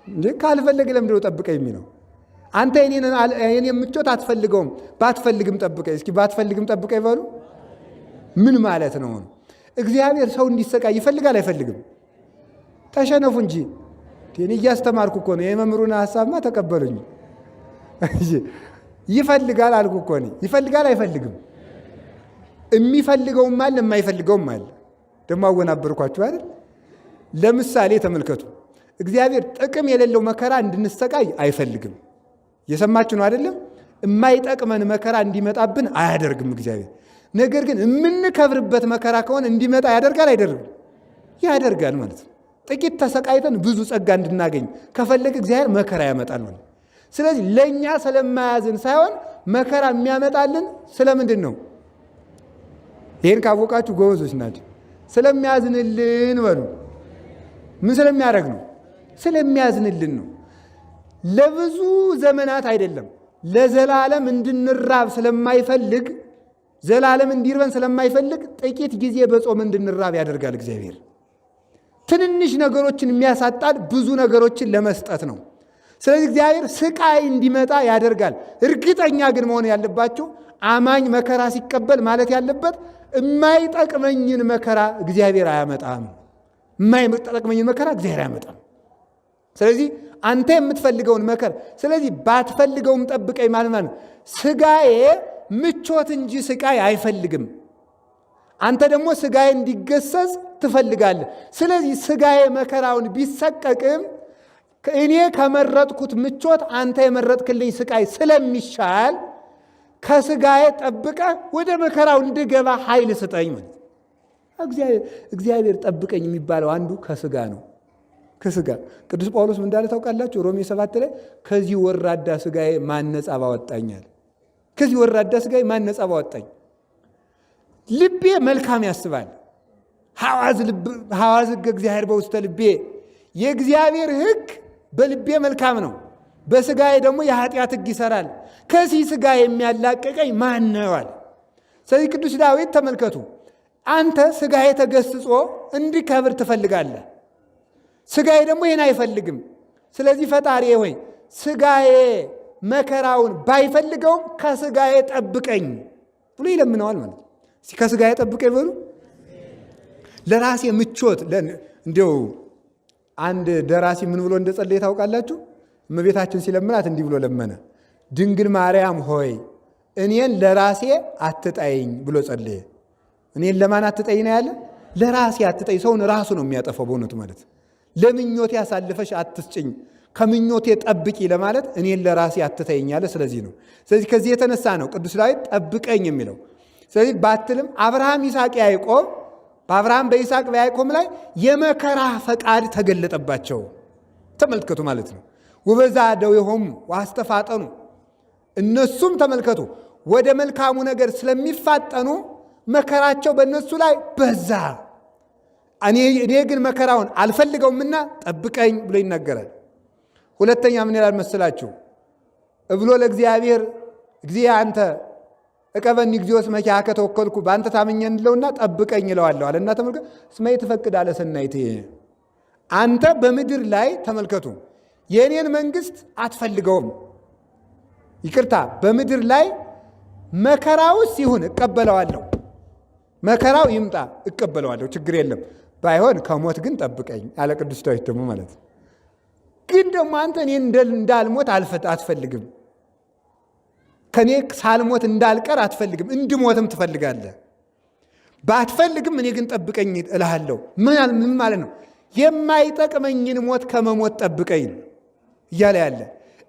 A: እንዴ ካልፈለገ ለምንድን ነው ጠብቀኝ የሚለው? አንተ የኔን ምቾት አትፈልገውም፣ ባትፈልግም ጠብቀኝ። እስኪ ባትፈልግም ጠብቀኝ በሉ። ምን ማለት ነው? እግዚአብሔር ሰው እንዲሰቃይ ይፈልጋል አይፈልግም? ተሸነፉ እንጂ እኔ እያስተማርኩ እኮ ነው። የመምህሩን ሀሳብማ ተቀበሉኝ። ይፈልጋል አልኩ እኮ እኔ። ይፈልጋል አይፈልግም? የሚፈልገውም አለ የማይፈልገውም አለ። ደግሞ አወናበርኳችሁ አይደል? ለምሳሌ ተመልከቱ። እግዚአብሔር ጥቅም የሌለው መከራ እንድንሰቃይ አይፈልግም። የሰማችሁ ነው አይደለም? የማይጠቅመን መከራ እንዲመጣብን አያደርግም እግዚአብሔር። ነገር ግን የምንከብርበት መከራ ከሆነ እንዲመጣ ያደርጋል አይደርግም? ያደርጋል ማለት ነው። ጥቂት ተሰቃይተን ብዙ ጸጋ እንድናገኝ ከፈለገ እግዚአብሔር መከራ ያመጣል ማለት ነው። ስለዚህ ለእኛ ስለማያዝን ሳይሆን መከራ የሚያመጣልን ስለምንድን ነው? ይህን ካወቃችሁ ጎበዞች ናቸው። ስለሚያዝንልን በሉ። ምን ስለሚያደርግ ነው? ስለሚያዝንልን ነው። ለብዙ ዘመናት አይደለም ለዘላለም እንድንራብ ስለማይፈልግ፣ ዘላለም እንዲርበን ስለማይፈልግ ጥቂት ጊዜ በጾም እንድንራብ ያደርጋል እግዚአብሔር። ትንንሽ ነገሮችን የሚያሳጣን ብዙ ነገሮችን ለመስጠት ነው። ስለዚህ እግዚአብሔር ስቃይ እንዲመጣ ያደርጋል። እርግጠኛ ግን መሆን ያለባቸው አማኝ መከራ ሲቀበል ማለት ያለበት የማይጠቅመኝን መከራ እግዚአብሔር አያመጣም። የማይጠቅመኝን መከራ እግዚአብሔር አያመጣም። ስለዚህ አንተ የምትፈልገውን መከራ፣ ስለዚህ ባትፈልገውም ጠብቀኝ ማለት ማለት ስጋዬ ምቾት እንጂ ስቃይ አይፈልግም። አንተ ደግሞ ስጋዬ እንዲገሰጽ ትፈልጋለህ። ስለዚህ ስጋዬ መከራውን ቢሰቀቅም እኔ ከመረጥኩት ምቾት አንተ የመረጥክልኝ ስቃይ ስለሚሻል ከስጋዬ ጠብቀህ ወደ መከራው እንድገባ ኃይል ስጠኝ ማለት። እግዚአብሔር ጠብቀኝ የሚባለው አንዱ ከስጋ ነው። ከስጋ ቅዱስ ጳውሎስ ምን እንዳለ ታውቃላችሁ? ሮሜ 7 ላይ ከዚህ ወራዳ ስጋዬ ማን ነጻ ባወጣኛል። ከዚህ ወራዳ ስጋዬ ማን ነጻ ባወጣኝ። ልቤ መልካም ያስባል። ሐዋዝ ሕገ እግዚአብሔር በውስተ ልቤ፣ የእግዚአብሔር ሕግ በልቤ መልካም ነው፣ በስጋዬ ደግሞ የኃጢአት ሕግ ይሰራል። ከዚህ ስጋ የሚያላቀቀኝ ማን ነው አለ። ስለዚህ ቅዱስ ዳዊት ተመልከቱ፣ አንተ ስጋዬ ተገስጾ እንዲከብር ትፈልጋለህ፣ ስጋዬ ደግሞ ይህን አይፈልግም። ስለዚህ ፈጣሪ ሆይ ስጋዬ መከራውን ባይፈልገውም ከስጋዬ ጠብቀኝ ብሎ ይለምነዋል ማለት ነው። እስኪ ከስጋዬ ጠብቀኝ በሉ። ለራሴ ምቾት እንዲያው አንድ ደራሲ ምን ብሎ እንደጸለየ ታውቃላችሁ? እመቤታችን ሲለምናት እንዲህ ብሎ ለመነ። ድንግል ማርያም ሆይ እኔን ለራሴ አትጣይኝ ብሎ ጸለየ። እኔን ለማን አትጣይኝ ነው ያለ? ለራሴ አትጣይኝ። ሰውን ራሱ ነው የሚያጠፋው በእውነቱ ማለት። ለምኞቴ አሳልፈሽ አትስጭኝ፣ ከምኞቴ ጠብቂ ለማለት እኔን ለራሴ አትተይኝ አለ። ስለዚህ ነው። ስለዚህ ከዚህ የተነሳ ነው ቅዱስ ዳዊት ጠብቀኝ የሚለው። ስለዚህ ባትልም አብርሃም፣ ይስሐቅ፣ ያዕቆብ በአብርሃም በይስሐቅ በያዕቆብ ላይ የመከራ ፈቃድ ተገለጠባቸው። ተመልከቱ ማለት ነው። ወበዛ ደዌሆሙ ወአስተፋጠኑ፣ እነሱም ተመልከቱ ወደ መልካሙ ነገር ስለሚፋጠኑ መከራቸው በእነሱ ላይ በዛ። እኔ ግን መከራውን አልፈልገውምና ጠብቀኝ ብሎ ይናገራል። ሁለተኛ ምን ይላል መስላችሁ? እብሎ ለእግዚአብሔር እግዚእ አንተ እቀበኒ እግዚኦ እስመ ኪያከ ተወከልኩ፣ በአንተ ታምኜ እንለውና ጠብቀኝ እለዋለሁ አለና ተመልከቱ። እስመ ኢትፈቅድ አለ ሰናይትየ፣ አንተ በምድር ላይ ተመልከቱ፣ የእኔን መንግስት አትፈልገውም። ይቅርታ፣ በምድር ላይ መከራውስ ይሁን እቀበለዋለሁ፣ መከራው ይምጣ እቀበለዋለሁ፣ ችግር የለም። ባይሆን ከሞት ግን ጠብቀኝ አለ ቅዱስ ዳዊት ደግሞ ማለት ነው። ግን ደግሞ አንተ እኔ እንዳልሞት አትፈልግም፣ ከኔ ሳልሞት እንዳልቀር አትፈልግም፣ እንድሞትም ትፈልጋለህ። ባትፈልግም እኔ ግን ጠብቀኝ እልሃለሁ። ምን ማለት ነው? የማይጠቅመኝን ሞት ከመሞት ጠብቀኝ እያለ ያለ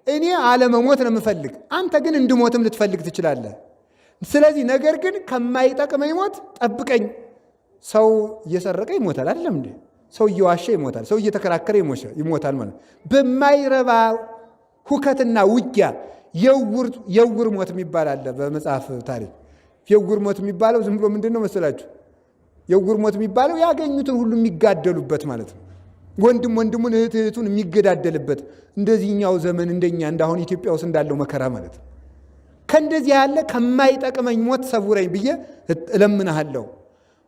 A: እኔ አለመሞት ነው የምፈልግ፣ አንተ ግን እንድሞትም ልትፈልግ ትችላለህ። ስለዚህ ነገር ግን ከማይጠቅመኝ ሞት ጠብቀኝ። ሰው እየሰረቀ ይሞታል አይደለም እንዴ? ሰው እየዋሸ ይሞታል። ሰው እየተከራከረ ይሞታል ማለት በማይረባ ሁከትና ውጊያ የውር ሞት የሚባል አለ በመጽሐፍ ታሪክ። የውር ሞት የሚባለው ዝም ብሎ ምንድን ነው መሰላችሁ? የውር ሞት የሚባለው ያገኙትን ሁሉ የሚጋደሉበት ማለት ነው። ወንድም ወንድሙን እህት እህቱን የሚገዳደልበት እንደዚህኛው ዘመን እንደኛ እንዳሁን ኢትዮጵያ ውስጥ እንዳለው መከራ ማለት ነው። ከእንደዚህ ያለ ከማይጠቅመኝ ሞት ሰውረኝ ብዬ እለምንሃለሁ።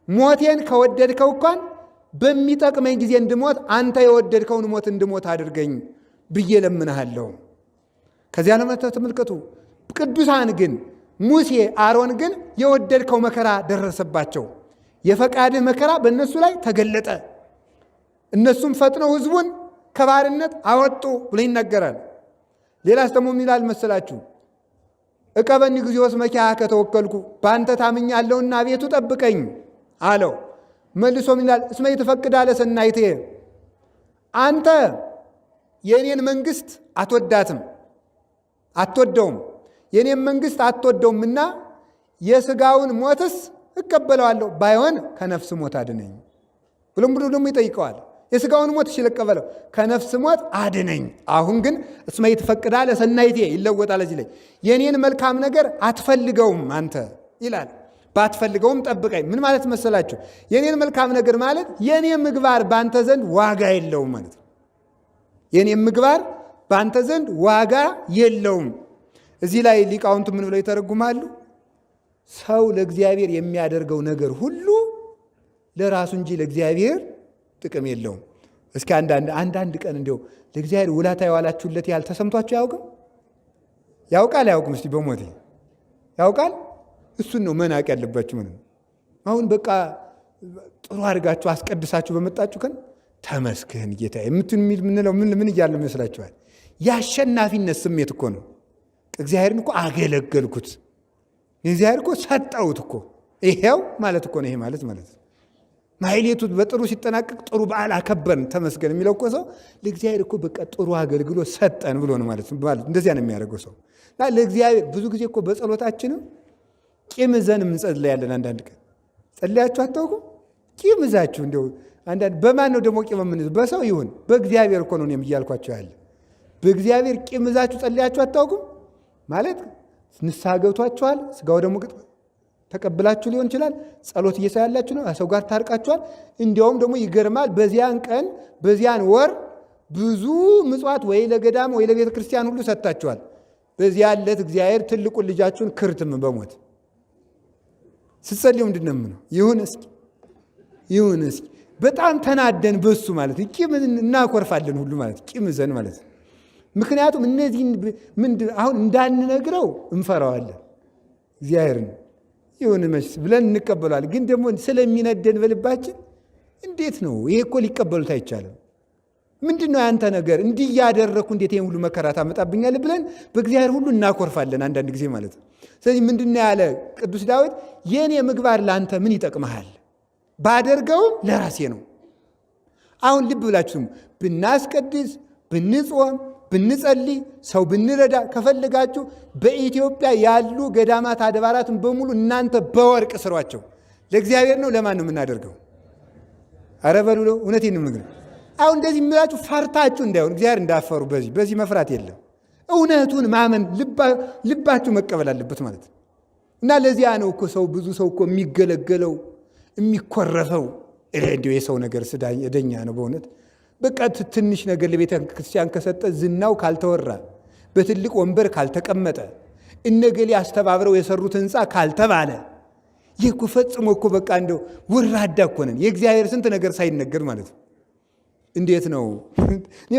A: ሞቴን ከወደድከው እንኳን በሚጠቅመኝ ጊዜ እንድሞት አንተ የወደድከውን ሞት እንድሞት አድርገኝ ብዬ እለምንሃለሁ። ከዚያ ለመተው ተመልከቱ። ቅዱሳን ግን ሙሴ አሮን ግን የወደድከው መከራ ደረሰባቸው። የፈቃድህ መከራ በእነሱ ላይ ተገለጠ። እነሱም ፈጥነው ሕዝቡን ከባርነት አወጡ ብሎ ይናገራል። ሌላስ ደግሞ ምን ይላል መሰላችሁ? እቀበኒ እግዚኦ እስመ ኪያከ ተወከልኩ፣ በአንተ ታምኛለሁና አቤቱ ጠብቀኝ አለው። መልሶ ምን ይላል? እስመ ኢትፈቅድ አለ ሰናይትየ፣ አንተ የእኔን መንግስት አትወዳትም አትወደውም፣ የእኔን መንግስት አትወደውምና የስጋውን ሞትስ እቀበለዋለሁ፣ ባይሆን ከነፍስ ሞት አድነኝ ብሎም ብሎ ደግሞ ይጠይቀዋል። የስጋውን ሞት እሺ ልቀበለው፣ ከነፍስ ሞት አድነኝ። አሁን ግን እስመ ኢትፈቅድ አለ ሰናይትየ ይለወጣል። እዚህ ላይ የእኔን መልካም ነገር አትፈልገውም አንተ ይላል። ባትፈልገውም ጠብቀኝ። ምን ማለት መሰላችሁ? የእኔን መልካም ነገር ማለት የእኔ ምግባር ባንተ ዘንድ ዋጋ የለውም ማለት ነው። የእኔ ምግባር ባንተ ዘንድ ዋጋ የለውም። እዚህ ላይ ሊቃውንቱ ምን ብለው ይተረጉማሉ? ሰው ለእግዚአብሔር የሚያደርገው ነገር ሁሉ ለራሱ እንጂ ለእግዚአብሔር ጥቅም የለውም። እስኪ አንዳንድ ቀን እንዲያው ለእግዚአብሔር ውለታ የዋላችሁለት ያህል ተሰምቷችሁ ያውቅም? ያውቃል አያውቅም? እስቲ በሞቴ ያውቃል። እሱን ነው መናቅ ያለባችሁ። ምንም አሁን በቃ ጥሩ አድርጋችሁ አስቀድሳችሁ በመጣችሁ ቀን ተመስገን ጌታ የምትን የሚል ምንለው ምን እያለ ይመስላችኋል? የአሸናፊነት ስሜት እኮ ነው። እግዚአብሔርን እኮ አገለገልኩት፣ እግዚአብሔር እኮ ሰጠሁት እኮ ይሄው ማለት እኮ ነው። ይሄ ማለት ማለት ነው። ማሕሌቱ በጥሩ ሲጠናቀቅ ጥሩ በዓል አከበርን ተመስገን የሚለው እኮ ሰው ለእግዚአብሔር እኮ በቃ ጥሩ አገልግሎት ሰጠን ብሎ ነው ማለት ነው። እንደዚያ ነው የሚያደርገው ሰው እና ለእግዚአብሔር ብዙ ጊዜ እኮ በጸሎታችንም ቂም ይዘን እንጸልያለን። አንዳንድ ቀን ጸልያችሁ አታውቁም? ቂም ይዛችሁ እንደው አንዳንድ በማን ነው ደግሞ ቂም የምንይዘው? በሰው ይሁን በእግዚአብሔር እኮ ነው እኔም እያልኳቸው ያለ። በእግዚአብሔር ቂም ይዛችሁ ጸልያችሁ አታውቁም? ማለት ንስሐ ገብቷችኋል፣ ስጋው ደግሞ ተቀብላችሁ ሊሆን ይችላል። ጸሎት እየሰላላችሁ ነው፣ ሰው ጋር ታርቃችኋል። እንዲያውም ደግሞ ይገርማል፣ በዚያን ቀን በዚያን ወር ብዙ ምጽዋት ወይ ለገዳም ወይ ለቤተ ክርስቲያን ሁሉ ሰጥታችኋል። በዚያ ዕለት እግዚአብሔር ትልቁን ልጃችሁን ክርትም በሞት ስትጸልዩ ምንድን ነው የምነው? ይሁን እስኪ ይሁን እስኪ በጣም ተናደን በሱ ማለት ነው። ቂም እናኮርፋለን ሁሉ ማለት ቂም ይዘን ማለት ነው። ምክንያቱም እነዚህን ምንድን አሁን እንዳንነግረው እንፈራዋለን። እግዚአብሔርን ይሁን መች ብለን እንቀበለዋለን። ግን ደግሞ ስለሚነደን በልባችን እንዴት ነው ይሄ እኮ ሊቀበሉት አይቻልም። ምንድን ነው ያንተ ነገር እንዲህ እያደረግኩ እንዴት ይሄን ሁሉ መከራ ታመጣብኛለህ ብለን በእግዚአብሔር ሁሉ እናኮርፋለን አንዳንድ ጊዜ ማለት ነው። ስለዚህ ምንድን ነው ያለ ቅዱስ ዳዊት የእኔ ምግባር ለአንተ ምን ይጠቅምሃል? ባደርገውም ለራሴ ነው። አሁን ልብ ብላችሁ ብናስቀድስ፣ ብንጾም፣ ብንጸልይ፣ ሰው ብንረዳ ከፈለጋችሁ በኢትዮጵያ ያሉ ገዳማት አድባራትን በሙሉ እናንተ በወርቅ ስሯቸው። ለእግዚአብሔር ነው ለማን ነው የምናደርገው? ኧረ በሉ ነው። እውነቴን ነው የምነግርህ። አሁን እንደዚህ የምላችሁ ፈርታችሁ እንዳይሆን እግዚአብሔር እንዳፈሩ በዚህ መፍራት የለም። እውነቱን ማመን ልባችሁ መቀበል አለበት ማለት ነው። እና ለዚያ ነው እኮ ሰው ብዙ ሰው እኮ የሚገለገለው የሚኮረፈው እንዲሁ የሰው ነገር እደኛ ነው በእውነት። በቃ ትንሽ ነገር ለቤተ ክርስቲያን ከሰጠ ዝናው ካልተወራ፣ በትልቅ ወንበር ካልተቀመጠ፣ እነገሌ አስተባብረው የሰሩት ህንፃ ካልተባለ፣ ይህ እኮ ፈጽሞ እኮ በቃ እንደው ወራዳ እኮ ነን። የእግዚአብሔር ስንት ነገር ሳይነገር ማለት ነው። እንዴት ነው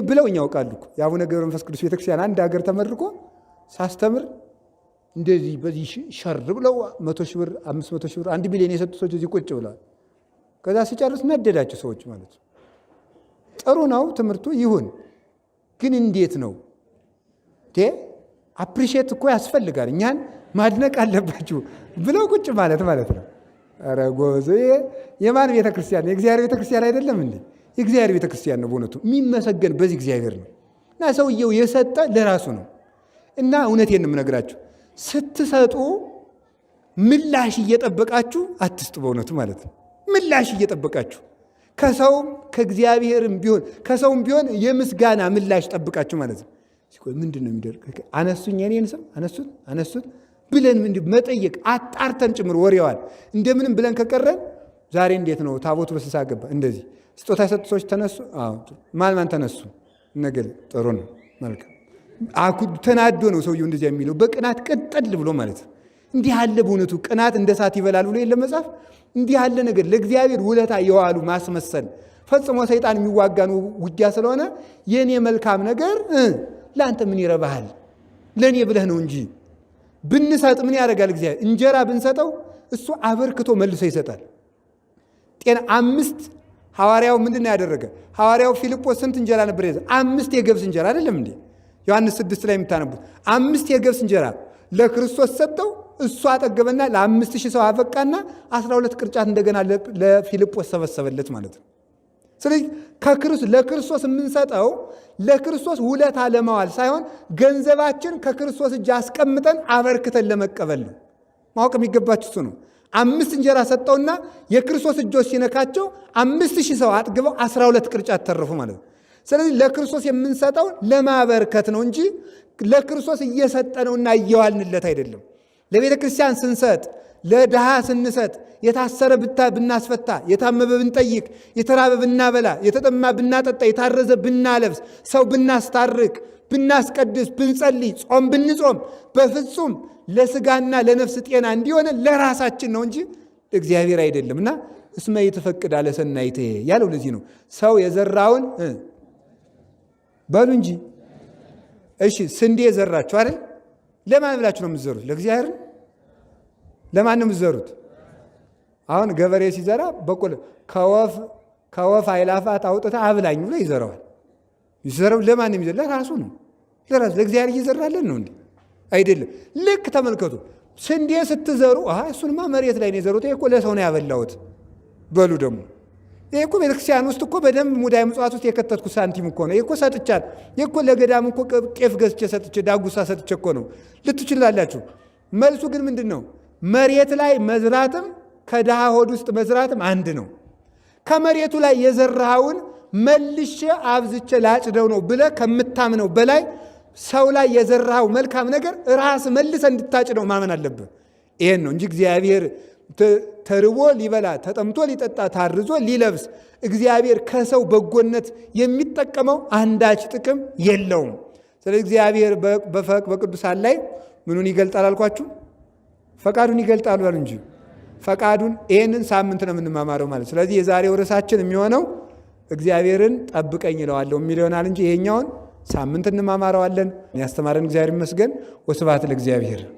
A: ብለውኝ ያውቃሉ እኮ። የአቡነ ገብረ መንፈስ ቅዱስ ቤተክርስቲያን አንድ ሀገር ተመርቆ ሳስተምር እንደዚህ በዚህ ሸር ብለው 100,000 ብር፣ 500,000 ብር፣ 1 ሚሊዮን የሰጡ ሰዎች እዚህ ቁጭ ብለዋል። ከዛ ሲጨርስ ነደዳቸው ሰዎች ማለት ነው። ጥሩ ነው ትምህርቱ ይሁን፣ ግን እንዴት ነው appreciate እኮ ያስፈልጋል። እኛን ማድነቅ አለባችሁ ብለው ቁጭ ማለት ማለት ነው። ኧረ ጎበዝ፣ የማን ቤተ ክርስቲያን? የእግዚአብሔር ቤተ ክርስቲያን አይደለም እንዴ? የእግዚአብሔር ቤተ ክርስቲያን ነው። በእውነቱ የሚመሰገን በዚህ እግዚአብሔር ነው። እና ሰውየው የሰጠ ለራሱ ነው። እና እውነቴን ነው የምነግራችሁ፣ ስትሰጡ ምላሽ እየጠበቃችሁ አትስጡ። በእውነቱ ማለት ነው። ምላሽ እየጠበቃችሁ ከሰውም ከእግዚአብሔርም ቢሆን ከሰውም ቢሆን የምስጋና ምላሽ ጠብቃችሁ ማለት ነው። ምንድን ነው የሚደርግ? አነሱኝ፣ የኔን ስም አነሱት አነሱት ብለን መጠየቅ አጣርተን ጭምር ወሬዋል እንደምንም ብለን ከቀረን ዛሬ እንዴት ነው ታቦቱ በስንት ሰዓት ገባ? እንደዚህ ስጦታ የሰጡ ሰዎች ተነሱ። ማን ማን ተነሱ? ነገር ጥሩ ነው፣ መልካም። ተናዶ ነው ሰውየው እንደዚያ የሚለው በቅናት ቅጥል ብሎ ማለት ነው። እንዲህ ያለ በእውነቱ ቅናት እንደ እሳት ይበላል ብሎ የለም መጽሐፍ። እንዲህ ያለ ነገር ለእግዚአብሔር ውለታ የዋሉ ማስመሰል ፈጽሞ ሰይጣን የሚዋጋን ውጊያ ስለሆነ የእኔ መልካም ነገር ለአንተ ምን ይረባሃል? ለእኔ ብለህ ነው እንጂ ብንሰጥ ምን ያደርጋል እግዚአብሔር? እንጀራ ብንሰጠው እሱ አበርክቶ መልሶ ይሰጣል። ጤና አምስት ሐዋርያው ምንድን ነው ያደረገ? ሐዋርያው ፊልጶስ ስንት እንጀራ ነበር የያዘ? 5 የገብስ እንጀራ አይደለም እንዴ? ዮሐንስ 6 ላይ የምታነቡት 5 የገብስ እንጀራ ለክርስቶስ ሰጠው። እሱ አጠገበና ለ5000 ሰው አበቃና 12 ቅርጫት እንደገና ለፊልጶስ ሰበሰበለት ማለት ነው። ስለዚህ ለክርስቶስ የምንሰጠው ለክርስቶስ ውለታ ለማዋል ሳይሆን ገንዘባችን ከክርስቶስ እጅ አስቀምጠን አበርክተን ለመቀበል ነው። ማወቅ የሚገባችሁ እሱ ነው። 5 እንጀራ ሰጠውና የክርስቶስ እጆች ሲነካቸው 5000 ሰው አጥግበው 12 ቅርጫት ተረፉ ማለት ነው። ስለዚህ ለክርስቶስ የምንሰጠው ለማበርከት ነው እንጂ ለክርስቶስ እየሰጠነውና እየዋልንለት አይደለም። ለቤተ ክርስቲያን ስንሰጥ፣ ለድሃ ስንሰጥ፣ የታሰረ ብናስፈታ፣ የታመመ ብንጠይቅ፣ የተራበ ብናበላ፣ የተጠማ ብናጠጣ፣ የታረዘ ብናለብስ፣ ሰው ብናስታርቅ፣ ብናስቀድስ፣ ብንጸልይ፣ ጾም ብንጾም በፍጹም ለስጋና ለነፍስ ጤና እንዲሆነ ለራሳችን ነው እንጂ እግዚአብሔር አይደለም። እና እስመ ይትፈቅድ አለ ሰናይቴ ያለው ለዚህ ነው። ሰው የዘራውን በሉ እንጂ። እሺ ስንዴ የዘራችሁ አይደል? ለማን ብላችሁ ነው የምትዘሩት? ለእግዚአብሔር? ለማን ነው የምትዘሩት? አሁን ገበሬ ሲዘራ በቆሎ ከወፍ አይላፋት አውጥታ አብላኝ ብሎ ይዘራዋል። ይዘራው ለማን ነው የሚዘራው? ለራሱ ነው። ለራሱ ለእግዚአብሔር እየዘራለን ነው እንዴ? አይደለም። ልክ ተመልከቱ፣ ስንዴ ስትዘሩ እሱንማ መሬት ላይ ነው የዘሩት፣ ይሄ እኮ ለሰው ነው ያበላሁት በሉ። ደግሞ ይሄ እኮ ቤተክርስቲያን ውስጥ እኮ በደንብ ሙዳየ ምጽዋት ውስጥ የከተትኩት ሳንቲም እኮ ነው፣ ይሄ እኮ ሰጥቻለሁ፣ ይሄ እኮ ለገዳም እኮ ጤፍ ገዝቼ ሰጥቼ ዳጉሳ ሰጥቼ እኮ ነው ልትችላላችሁ። መልሱ ግን ምንድን ነው? መሬት ላይ መዝራትም ከድሃ ሆድ ውስጥ መዝራትም አንድ ነው። ከመሬቱ ላይ የዘራኸውን መልሼ አብዝቼ ላጭደው ነው ብለህ ከምታምነው በላይ ሰው ላይ የዘራኸው መልካም ነገር ራስ መልሰህ እንድታጭደው ማመን አለብህ። ይሄን ነው እንጂ እግዚአብሔር ተርቦ ሊበላ፣ ተጠምቶ ሊጠጣ፣ ታርዞ ሊለብስ እግዚአብሔር ከሰው በጎነት የሚጠቀመው አንዳች ጥቅም የለውም። ስለዚህ እግዚአብሔር በቅዱሳን ላይ ምኑን ይገልጣል አልኳችሁ? ፈቃዱን ይገልጣል በሉ እንጂ ፈቃዱን። ይሄንን ሳምንት ነው የምንማማረው ማለት። ስለዚህ የዛሬው ርዕሳችን የሚሆነው እግዚአብሔርን ጠብቀኝ እለዋለሁ የሚል ይሆናል እንጂ ይሄኛውን ሳምንት እንማማረዋለን። ያስተማረን እግዚአብሔር ይመስገን። ወስብሐት ለእግዚአብሔር።